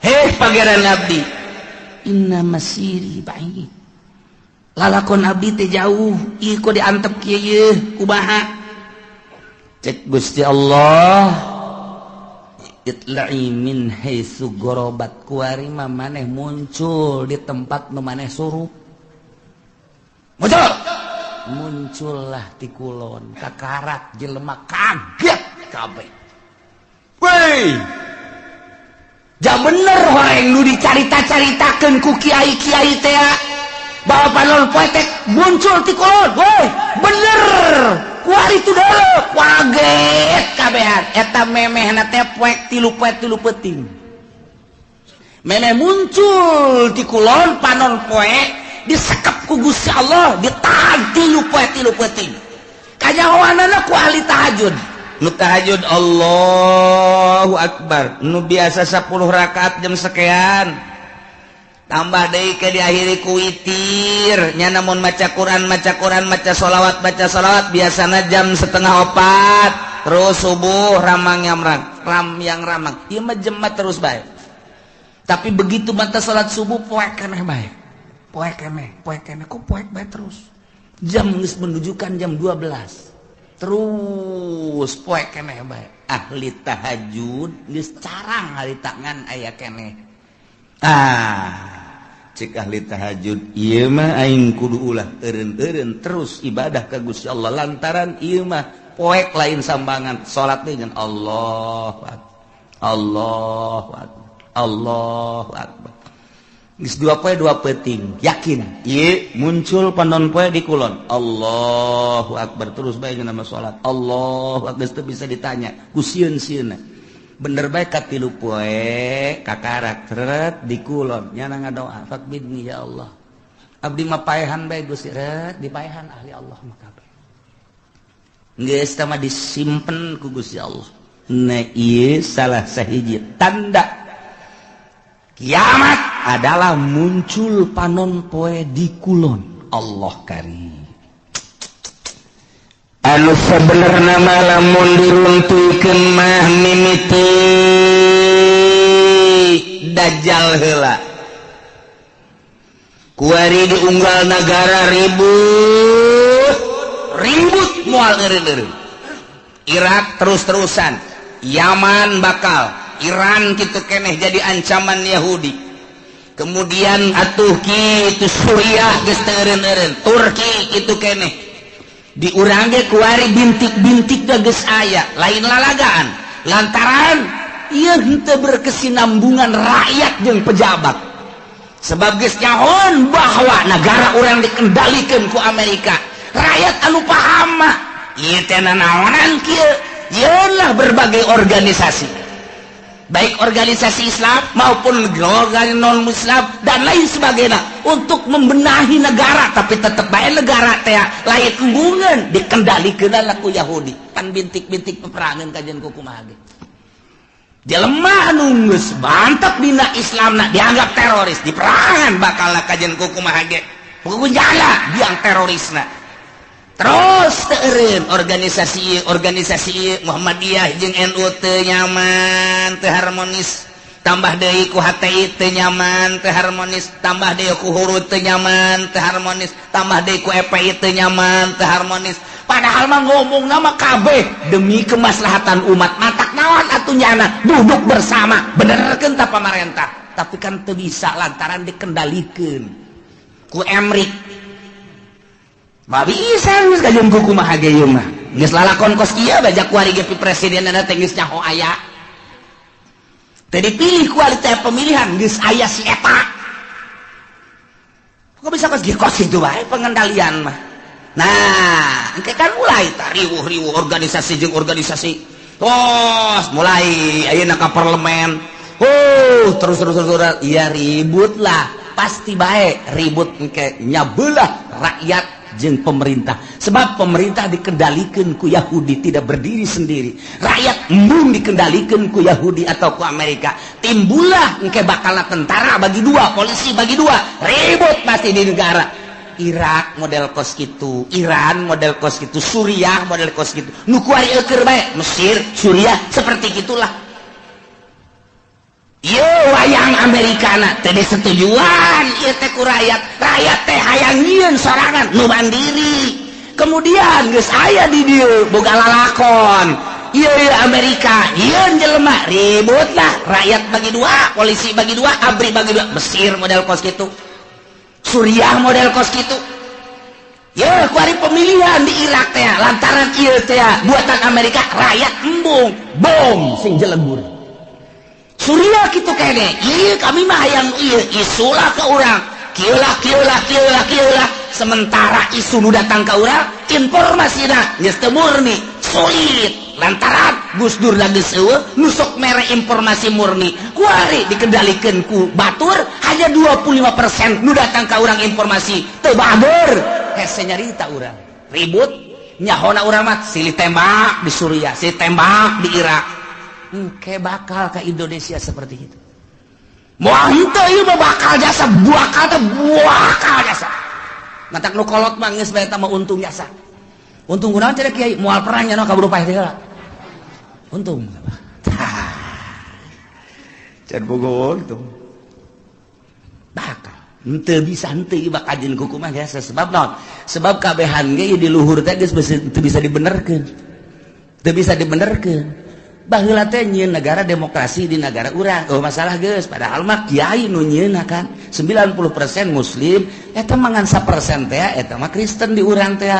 C: heh Pangeran abdi, inna masiri ba'id. Lalakon abdi teh jauh, ieu kok diantep kieu yeuh, kumaha? Cek Gusti Allah, itla'i min haitsu gharabat, kuari mah maneh muncul di tempat nu maneh suruh. Muncul. Muncullah ti kulon, kakarak jelema kaget kabeh. Woi, ja bener horeng nu dicarita-caritakeun ku kiai-kiai teh bahwa panon poe teh muncul ti kulon. Woi, bener. Kuari tu deuleu, kaget kabehan. Eta memehna teh poek tilu poe tilu peuting. Memeh muncul ti kulon panon poe disekep ku Gusti Allah, ditahan tilu poe tilu peuting. Kanyahoanana ku ahli tahajud. Nu tahajud Allahu Akbar, nu biasa 10 rakaat jam sekian tambah deui ke diakhiri ku witir nya. Namun maca Quran, maca Quran, maca sholawat, baca sholawat, biasana jam 3.30 terus subuh ramang yang ram yang ramang. Ieu mah jemat terus bae, tapi begitu mata salat subuh poek keneh bae, poek keneh, poek keneh, kok poek bae terus. Jam geus menunjukkan jam 12 terus poek keneh bae. Ahli tahajud geus carang ahli tangan aya keneh. Ah, cek ahli tahajud, ieu mah aing kudu ulah eureun-eureun terus ibadah ka Gusti Allah, lantaran ieu mah poek lain sambangan. Salat teh ngan Allahu Akbar, Allahu Akbar, Allahu Akbar. Geus dua poe dua peuting yakin ieu muncul panon poe di kulon. Allahu Akbar terus bae nama salat Allahu Akbar, geus teu bisa ditanya ku sieun-sieunna. Bener bae katilu poe kakarak tret di kulon, nyana ngadoa, faqbidni ya Allah, abdi mah paehan bae Gusti. Ret dipaehan ahli Allah mah kabeh, geus tah mah disimpen ku Gusti Allah. Nah, ieu salah sahiji tanda kiamat adalah muncul panon poe di kulon. Allah karim. Anu sebenarnya lamun diruntuhkeun mah mimiti Dajjal heula. Kuari diunggal negara ribut ribut, moal eureun-eureun. Irak terus-terusan, Yaman bakal, Iran kitu keneh jadi ancaman Yahudi. Kemudian atuh kitu Suriah geus teu eureun-eureun, Turki kitu keneh. Di urang ge kuari bintik-bintik geus aya, lain lalagaan lantaran ieu henteu berkesinambungan rakyat jeung pejabat, sebab geus nyahoan bahwa negara urang dikendalikan ku Amerika. Rakyat anu paham mah ieu teh nanaonan kieu. Yeunlah berbagai organisasi, baik organisasi Islam maupun organisasi non Muslim dan lain sebagainya, untuk membenahi negara, tapi tetap bae negara teh lain embungan, dikendalikan lah ku Yahudi. Pan bintik-bintik peperangan kajian ku kumaha ge. Jelema anu geus mantep dina Islamna dianggap teroris, diperangan bakal kajian ku kumaha ge, jala biang terorisna. Terus teu eureun organisasi organisasi Muhammadiyah jeung NU teu nyaman, teu harmonis, tambah deui ku HTI teu nyaman, teu harmonis, tambah deui ku Hurud teu nyaman, teu harmonis, tambah deui ku EPI teu nyaman, teu harmonis. Padahal mah ngomong nama kabeh demi kemaslahatan umat. Matak naon atuh nyana duduk bersama benerkeun ta pamarentah, tapi kan teu bisa lantaran dikendalikeun ku Emrik. Mah bisa geus kajeun kumaha ge ieu mah. Geus lalakon kos kieu bajak kuari ge presidenna teh geus nyaho aya. Teu dipilih kualitas pemilihan geus aya si eta. Kok bisa kos kos kitu bae pengendalian mah. Nah, engke kan mulai tah riwuh-riwuh organisasi jeung organisasi. Tos mulai ayeuna ka parlemen. Oh, terus terus terus iya ribut lah. Pasti bae ribut engke nyabelah rakyat jeung pemerintah. Sebab pemerintah dikendalikan ku Yahudi, tidak berdiri sendiri. Rakyat embung dikendalikan ku Yahudi atau ku Amerika. Timbullah engke bakal tentara bagi dua, polisi bagi dua, ribut pasti di negara. Irak model kos gitu, Iran model kos gitu, Suriah model kos gitu. Nu kuari eueur bae, Mesir, Suriah seperti gitulah. Ieu wayang Amerikana teh disetujuan ieu teh ku rakyat. Rakyat teh hayang nyieun sorangan nu mandiri. Kemudian geus aya di dieu boga lalakon. Ieu ieu Amerika, nyieun jelema ribut lah, rakyat bagi dua, polisi bagi dua, ABRI bagi dua. Mesir model kos gitu. Suriah model kos gitu. Ya, kuari pemilihan di Irak teh lantaran ieu teh buatan Amerika, rakyat embung, bom sing jelebur. Suriah gitu kene, iya kami mah hayang ieu isulah ke urang. Kieu lah kieu lah kieu lah kieu lah. Sementara isu nu datang ka urang, informasina geus teu murni, sulit. Lantaran Gus Dur lagi eueuh nu sok mere informasi murni. Kuari dikendalikeun ku batur hanya 25% nu datang ka urang informasi teu bager. Hese nyarita urang. Ribut nyahona urang mah silih tembak di Suriah, silih tembak di Irak. Engke bakal ke Indonesia seperti itu. Moal henteu ieu mah bakal jasa, bakal teh bakal jasa. Matak nu kolot mah geus bae eta mah untung jasa. Untung kunaon cenah kiai moal perang nya kaburu paeh teh heula. Untung.
A: Can bogo untung.
C: Bakal henteu bisa henteu ieu bakal jeung kumaha jasa sebab naon? Sebab kabehan ge di luhur teh geus teu bisa dibenerkeun. Teu bisa dibenerkeun. Baheula teh nyieun negara demokrasi di negara urang. Oh masalah geus, padahal mah kiai nu nyieunna kan 90% muslim, eta mah ngan 1% teh eta mah Kristen di urang teh.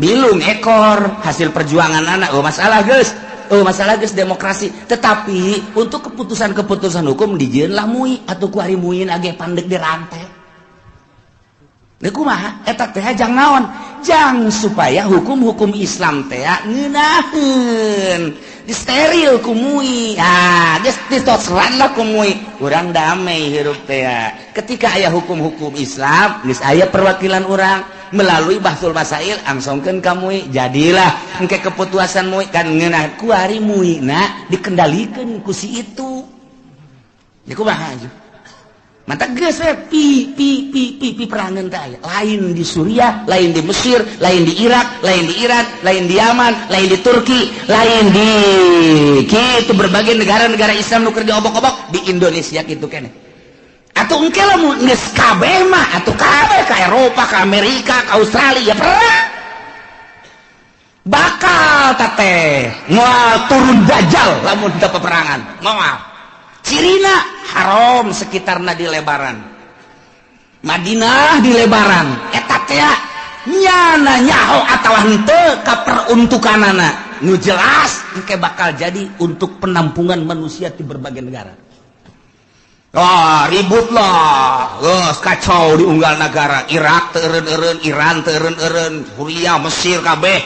C: Bilung ekor hasil perjuangan anak. Oh masalah geus. Oh masalah geus demokrasi. Tetapi untuk keputusan-keputusan hukum dijieun lah MUI atuh ku ari MUI age pandek di rantai. Deuk kumaha eta teh jang naon? Jang supaya hukum-hukum Islam teh ngeunaheun. Disteril ku MUI. Ah, geus ditosran lah ku MUI. Urang damai hirup teh. Ketika aya hukum-hukum Islam, geus aya perwakilan urang melalui Bahtsul Masail angsongkeun ka MUI. Jadilah engke keputusan MUI kan ngeunah ku ari MUI na dikendalikeun ku si itu. Ya kumaha aja. Mata geus we pi pi pi pi pi perangan teh aya. Lain di Suriah, lain di Mesir, lain di Irak, lain di Iran, lain di Yaman, lain di Turki, lain di kitu berbagai negara-negara Islam nu keur diobok-obok di Indonesia kitu keneh. Atuh engke lamun geus kabeh mah atuh kabeh ka Eropa, ka Amerika, ka Australia perang. Bakal teh moal turun dajjal lamun teu peperangan. Moal. Cirina haram sekitarna di lebaran. Madinah di lebaran. Eta teh nyana nyaho atawa henteu ka peruntukanana. Nu jelas engke bakal jadi untuk penampungan manusia di berbagai negara. Wah, ribut lah. Geus kacau di unggal negara. Irak teu eureun-eureun, Iran teu eureun-eureun, Suriah, Mesir kabeh.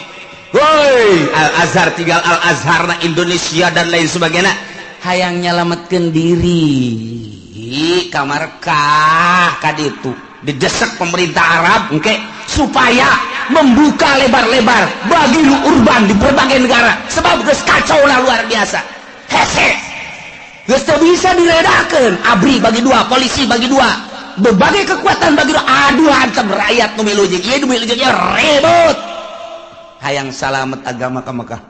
C: Woi, Al Azhar tinggal Al Azhar na Indonesia dan lain sebagainya. Hayang nyalametkeun diri ka Markah ka ditu didesak pemerintah Arab engke supaya membuka lebar-lebar bagi nu urban di berbagai negara sebab geus kacau lah luar biasa hese geus teu bisa diredakeun. ABRI bagi dua, polisi bagi dua, berbagai kekuatan bagi dua, aduh hantem rakyat nu milu jeung ieu nu milu jeung ieu ribut. Hayang salamet agama ka Mekah.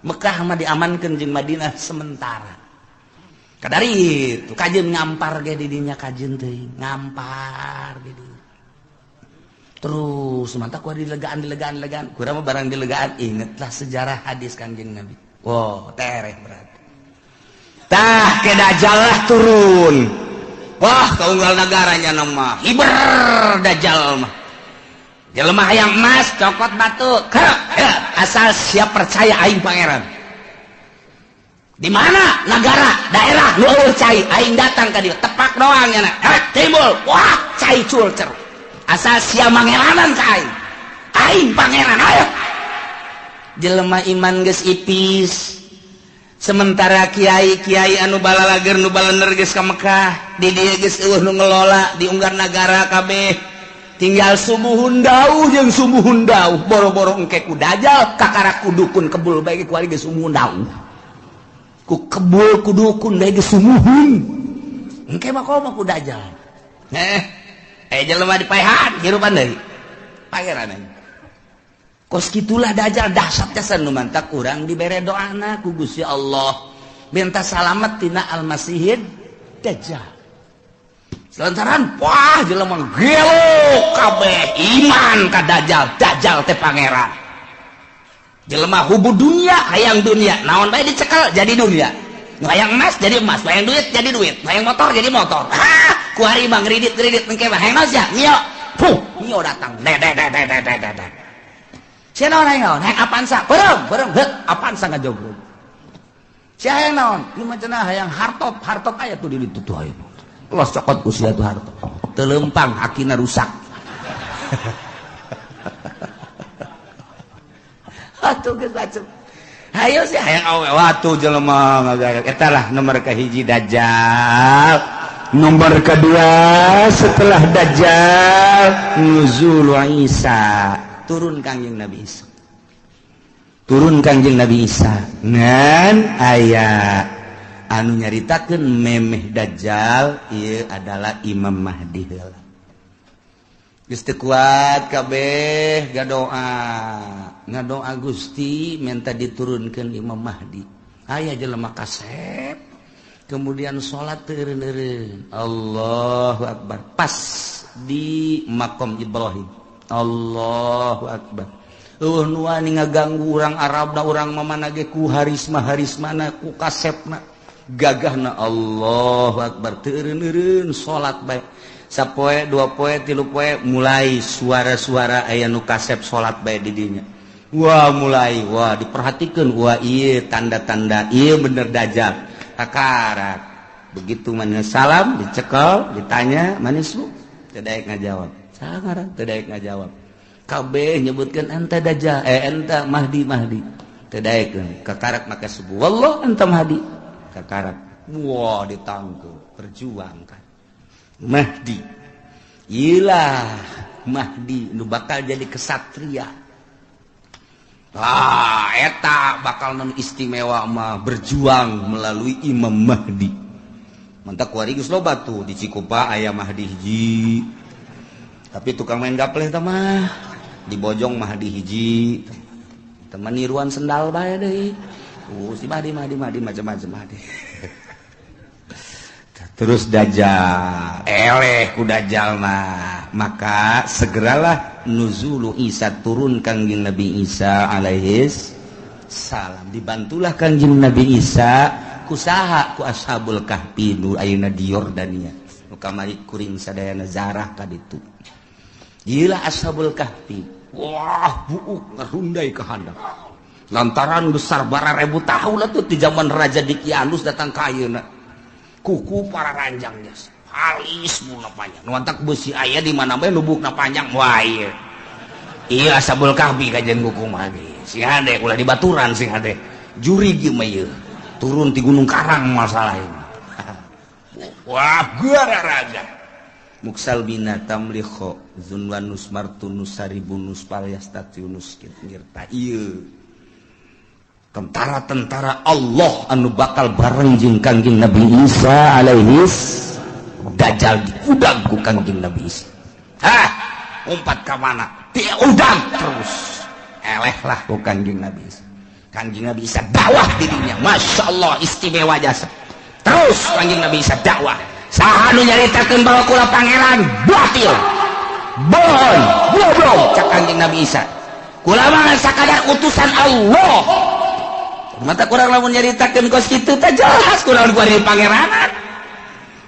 C: Mekah mah diamankeun jeung Madinah sementara. Kadari itu kajeun ngampar ge di dinya kajeun teuing, ngampar di dinya. Terus mantap ku dilegaan dilegaan dilegaan, kurang mah barang dilegaan ingetlah sejarah hadis Kanjeng Nabi. Wow, tereh berarti. Tah ke Dajjal lah turun. Wah, kaunggal negaranya nama hiber Dajjal mah. Jelema hayang emas cokot batu asal siap percaya aing pangeran. Di mana negara daerah nu eueuh cai aing datang ka dieu tepak doang nya timbul wah cai culcer asal sia mangeranan ka aing aing pangeran ayo. Jelema iman geus ipis sementara kiai-kiai anu balalager nu balener geus ka Mekah di dieu geus eueuh nu ngelola di unggar nagara kabeh tinggal sumuhun dauh jeung sumuhun dauh boro-boro engke ku dajal kakara ku dukun kebul bae ku ari geus sumuhun dauh ku kebul ku dukun bae geus sumuhun engke mah komo ku dajal jelema dipaehan hirupan deui pangeran kos kitulah dajal dahsyat jasa nu mantak urang dibere doana ku Gusti Allah minta salamet tina Almasihid Dajjal. Lantaran wah jelema gelo kabeh iman ka Dajjal, Dajjal teh pangeran. Jelema hubu dunia hayang dunia, naon bae dicekel jadi dunia. Nu hayang emas jadi emas, nu hayang duit jadi duit, nu hayang motor jadi motor. Ah, ku hari mah ngridit-ngridit engke mah hayang naon sia? Mio. Puh, mio datang. De de de de de de de. Sia naon hayang naon? Hayang Avanza. Beureum, beureum, heut Avanza ngajogrog. Sia hayang naon? Ieu mah cenah hayang hartop, hartop aya tuh di ditu tuh aya. Los cokot ku sia tuh hartop. Teu leumpang akina rusak. Atuh geus bacem. Hayo sia hayang awe watu jelema ngagayak. Eta lah nomor kahiji Dajjal.
A: Nomor kedua setelah Dajjal nuzul Isa.
C: Turun Kangjeng Nabi Isa. Turun Kangjeng Nabi Isa ngan aya anu nyaritakeun memeh Dajjal ieu adalah Imam Mahdi heula. Geus teu kuat kabeh gadoa, ngadoa Gusti minta diturunkeun Imam Mahdi. Aya jelema kasep kemudian salat teu eureun-eureun. Allahu akbar. Pas di makom Ibrahim. Allahu akbar. Eueuh nu wani ngaganggu urang Arabna urang mamana ge ku harisma-harismana ku kasepna gagahna. Allahu akbar. Teu eureun-eureun salat bae. Sapoe, dua poe, tilu poe mulai suara-suara aya nu kasep salat bae di dinya. Wah mulai wah diperhatikeun wah ieu tanda-tanda ieu bener Dajjal. Kakarak. Begitu mana salam dicekel ditanya manis lu teu daek ngajawab. Sangaran teu daek ngajawab. Kabeh nyebutkeun anta Dajjal, anta Mahdi Mahdi. Teu daekeun. Kakarak maka subuh wallah anta Mahdi. Kakarak. Wah ditangkep, perjuangkan. Mahdi. Iyalah Mahdi nu bakal jadi kesatria. Ah, eta bakal non istimewa mah berjuang melalui Imam Mahdi. Mantak kuari geus loba tuh di Cikupa aya Mahdi hiji. Tapi tukang main gapleh tah mah di Bojong Mahdi hiji. Teman niruan sendal bae deui. Si Mahdi Mahdi Mahdi macam-macam Mahdi. Terus Dajjal, eleh ku Dajjal mah. Maka segeralah nuzulu Isa, turun Kangjeng Nabi Isa alaihis salam. Dibantulah Kangjeng Nabi Isa kusaha ku Ashabul Kahfi nu ayeuna di Yordania. Nu kamari kuring sadayana zarah ka ditu. Ieu Ashabul Kahfi. Wah, buuk ngarundai ka handap. Lantaran besar bara ribu tahun atuh di zaman Raja Dikianus datang ka ayeuna. Kuku para ranjangnya halis mula panjang. Nu antak beusi aya di mana bae lubukna panjang. Wah ieu. Ieu Ashabul Kahfi kajian kuku mah ge. Sing hade ulah dibaturan sing hade. Jurig ieu mah ieu. Turun ti Gunung Karang masalah ieu. Wah, gara raga. Muksal bina tamlikho zunwanus martunus saribunus palyastatiunus ngirta ieu. Tentara-tentara Allah anu bakal bareng jeung Kangjeng Nabi Isa alaihis Dajjal diudang ku Kangjeng Nabi Isa. Hah, umpat ka mana? Diudang terus. Eleh lah ku Kangjeng Nabi Isa. Kangjeng Nabi Isa dakwah dirinya. Masya Allah istimewa jasa. Terus Kangjeng Nabi Isa dakwah. Saha nu nyaritakeun bahwa kula pangeran batil. Bohong, goblok cak Kangjeng Nabi Isa. Kula mah sakadar utusan Allah. Mata kurang lamun nyaritakeun kos kitu teh jelas kurang ku pangeranan.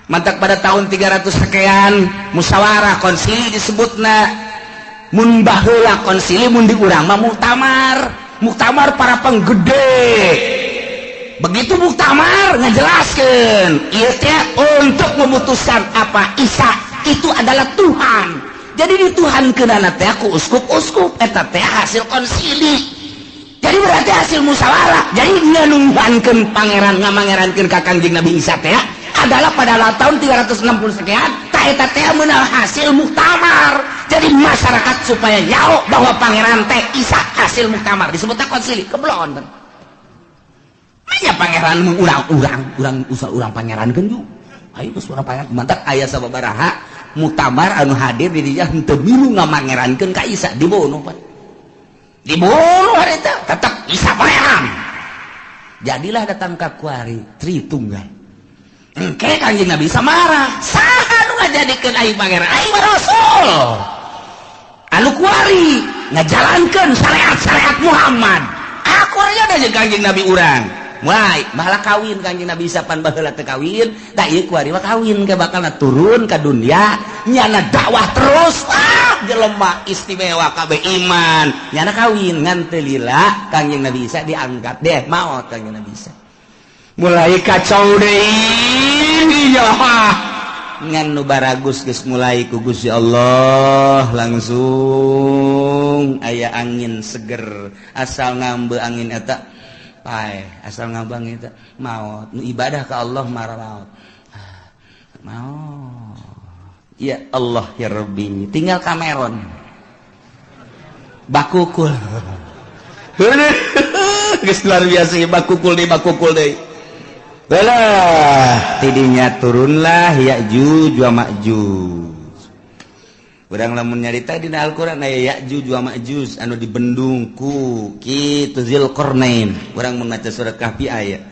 C: Mantak pada tahun 300 sekian musyawarah konsili disebutna Mun baheula konsili, mun di urang mah muktamar. Muktamar para penggede. Begitu muktamar ngajelaskeun ieu teh untuk memutuskan apa Isa itu adalah Tuhan. Jadi dituhankeunana teh ku uskup-uskup eta teh hasil konsili. Jadi berarti hasil musyawarah. Jadi nganuhankeun pangeran, ngamangerankeun ka Kangjeng Nabi Isa teh adalah pada tahun 360 sekian. Ta eta teh meunang hasil muktamar. Jadi masyarakat supaya nyaho bahwa pangeran teh Isa hasil muktamar disebutnya konsili. Keblon. Aya pangeran mun urang-urang, urang usah urang pangerankeun yuk. Ayo geus urang pangeran. Mantap aya sababaraha muktamar anu hadir di dinya henteu milu ngamangerankeun ka Isa, dibunuh, Pak. Dibunuh harita, tetap Isa pangeran. Jadilah datang ka kuari Tritunggal. Engke Kangjeng Nabi Isa marah. Saha nu ngajadikeun aing pangeran? Aing mah rasul. Anu kuari ngajalankeun syariat-syariat Muhammad. Aku aja jeung Kangjeng Nabi urang. Mulai malah kawin Kangjeng Nabi Isa, pan baheula teu kawin, tak ieu kuari mah kawin ke bakal turun ke dunia nyana dakwah terus. Ah, jelema istimewa kabeh iman, nyana kawin ngan teu lila Kangjeng Nabi Isa diangkat deh, maot Kangjeng Nabi Isa. Mulai kacau deui ya, ngan nu baragus geus mulai ku Gusti Allah langsung aya angin seger, asal ngambe angin eta pae, asal ngambang eta maot. Nu ibadah ka Allah marah maot. Ah, maot. Ya Allah ya Rabbi, tinggal Cameron bakukul. Geus luar biasa, bakukul deui, bakukul deui. Belah tidinya turunlah Ya'juj wa Ma'juj. Urang lamun nyarita dina Al-Qur'an aya Ya'juj wa Ma'juj anu dibendung ku kitu Zulkarnain. Urang mun maca surat Kahfi aya.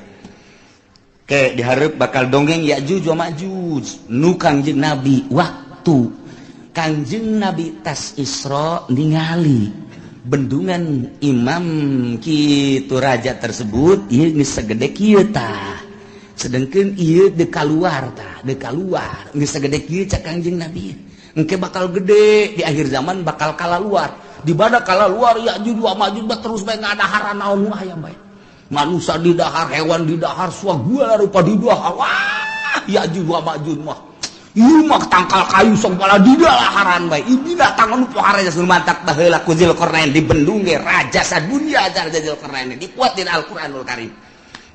C: Ke dihareup bakal dongeng Ya'juj wa Ma'juj nu Kangjeng Nabi waktu Kangjeng Nabi tas Isra ningali bendungan imam kitu raja tersebut ieu geus sagede kieu tah. Sedangkan ieu dek kaluar tah, dek kaluar geus sagede kieu cak Kangjeng Nabi. Engke bakal gede di akhir zaman, bakal kala luar. Di mana kala luar Ya'juj wa Ma'juj terus bae ngadaharan naon nu aya bae. Manusia di dahar, hewan di dahar, segala rupa di dahar. Wah, Ya'juj wa Ma'juj mah. Ieu mah tangkal kayu segala di dalaharan bae. Ieu binatang anu pohara geus mantak baheula ku Zulkarnain dibendung ge raja sadunya raja Zulkarnain dipuat dina Al-Qur'anul Karim.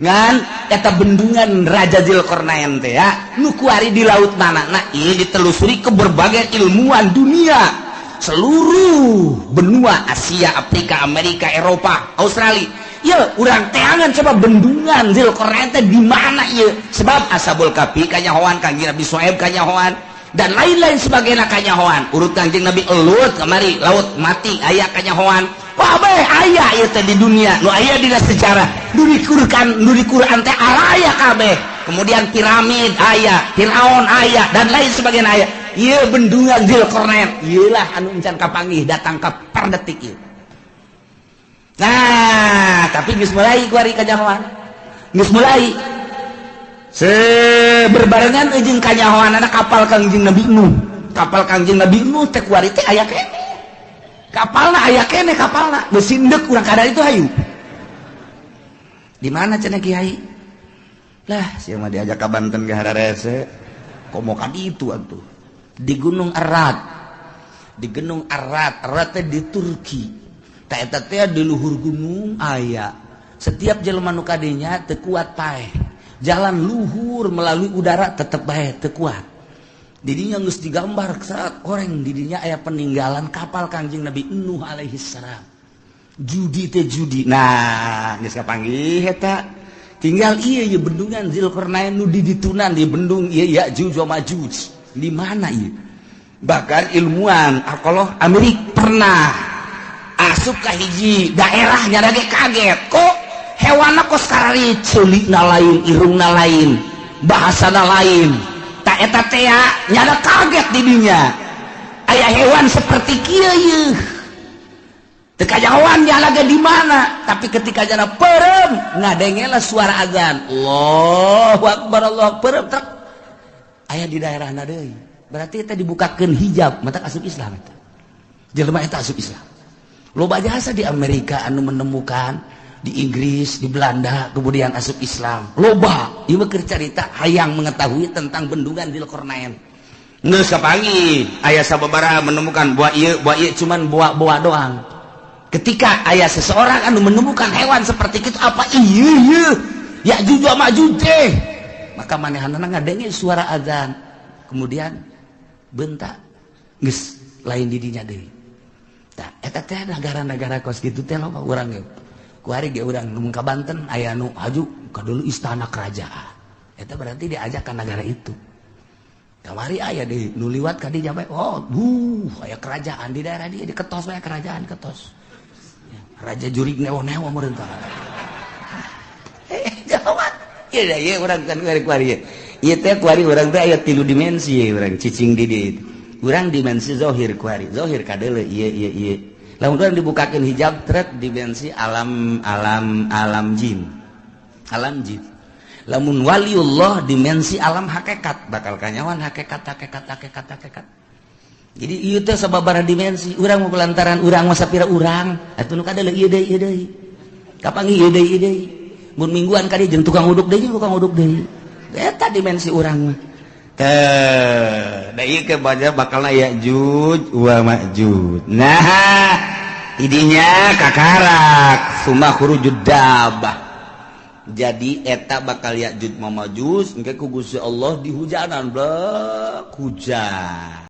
C: Ngan eta bendungan Raja Zulkarnain teh ya nu kuari di laut mana? Nah, ini ditelusuri ke berbagai ilmuwan dunia, seluruh benua Asia, Afrika, Amerika, Eropa, Australia. Ya, urang teangan coba bendungan Zulkarnain teh di mana ieu? Sebab Ashabul Kahfi kanyahoan, Kangjeng Nabi Soeb kanyahoan, dan lain-lain sebagainya kanyahoan. Urut Kangjeng Nabi Lut kemari laut mati aya kanyahoan. Wah, bae aya ieu teh di dunia nu aya dina sejarah nu di Quran, nu di Quran teh araya kabeh. Kemudian piramid aya, Firaun aya, dan lain sebagainya aya. Ieu bendungan Zulkarnain ieu lah anu encan kapanggih datang ka per detik ieu. Nah, tapi geus mulai kuari kanyahoan, geus mulai se berbarengan jeung kanyahoan kapal Kangjeng Nabi Nuh. Kapal Kangjeng Nabi Nuh teh kuari teh aya keneh kapalna, aya keneh kapalna, geus sindek urang kadar itu. Hayu, di mana cenah kiai lah sia mah diajak ka Banten ge hararese komo ka ditu atuh di Gunung Erat. Di Gunung Erat, Erat teh di Turki. Ta eta teh di luhur gunung aya, setiap jelema nu kadinya teu kuat paeh. Jalan luhur melalui udara tetep bae teu kuat. Didinya geus digambar saat orang didinya aya peninggalan kapal Kangjeng Nabi Nuh alaihi salam. Judi teh judi. Nah, geus kapanggih eta. Tinggal iya ieu bendungan Zulkarnain nu di ditunan di bendung ieu Ya'juj wa Ma'juj. Di mana ieu? Bahkan ilmuwan arkeolog Amerika pernah asup ka hiji daerah nyana ge kaget, kok hewanna kos karari ceulikna lain, irungna lain, bahasana lain. Tak eta teh nyana kaget di dinya aya hewan seperti kieu yeuh. Teu kajahoan nyala ge di mana, tapi ketika jana perem ngadengela suara azan Allahu Akbar Allah perem truk aya di daerahna deui. Berarti eta dibukakeun hijab mata asup Islam eta.
B: Jelema eta asup Islam. Loba jasa di Amerika anu menemukan, di Inggris, di Belanda, kemudian asup Islam. Loba, ieu mah keur carita hayang mengetahui tentang bendungan Dzulkarnain.
C: Geus kapanggih aya sababaraha menemukan buah ieu, buah ieu,
B: cuman buah-buah doang. Ketika aya seseorang anu menemukan hewan seperti itu, apa iya iya Ya'juj wa Ma'juj teh, maka manehanana ngadenge suara azan, kemudian bentak geus lain didinya deui. Tah, eta teh negara-negara kos kitu teh loba. Urang ge kuari ge urang nu ka Banten aya nu haju ka dulu istana kerajaan, eta berarti diajak ke negara itu. Kamari aya di nu liwat ka dinya bae, oh duh, aya kerajaan di daerah dia, diketos bae kerajaan ketos. Ya, raja jurig newo-newo meureun tah. Eh, gawat.
C: Iya, iya, urang kan kuari kuari. Ieu teh kuari urang teh aya tilu dimensi urang cicing di dieu. Urang dimensi zohir kuari. Zohir kadeuleu ieu ieu ieu. Lamun urang dibukakeun hijab tret, dimensi alam alam alam jin. Alam jin. Lamun waliullah, dimensi alam hakikat, bakal kanyawan hakikat hakikat hakikat hakikat.
B: Jadi ieu teh sababaraha dimensi. Urang mau lantaran urang mah sapira urang, atuh nu kadeuleu ieu deui ieu deui. Kapanggih ieu deui ieu deui. Mun mingguan kali jeung tukang uduk deui, tukang uduk deui. Eta dimensi urang mah.
C: Teh, da ieu ke baca bakal Ya'juj wa Ma'juj. Nah, idinya kakarak summa khurujud dabah. Jadi eta bakal Ya'juj wa Ma'juj engke ku Gusti Allah dihujanan blek hujan.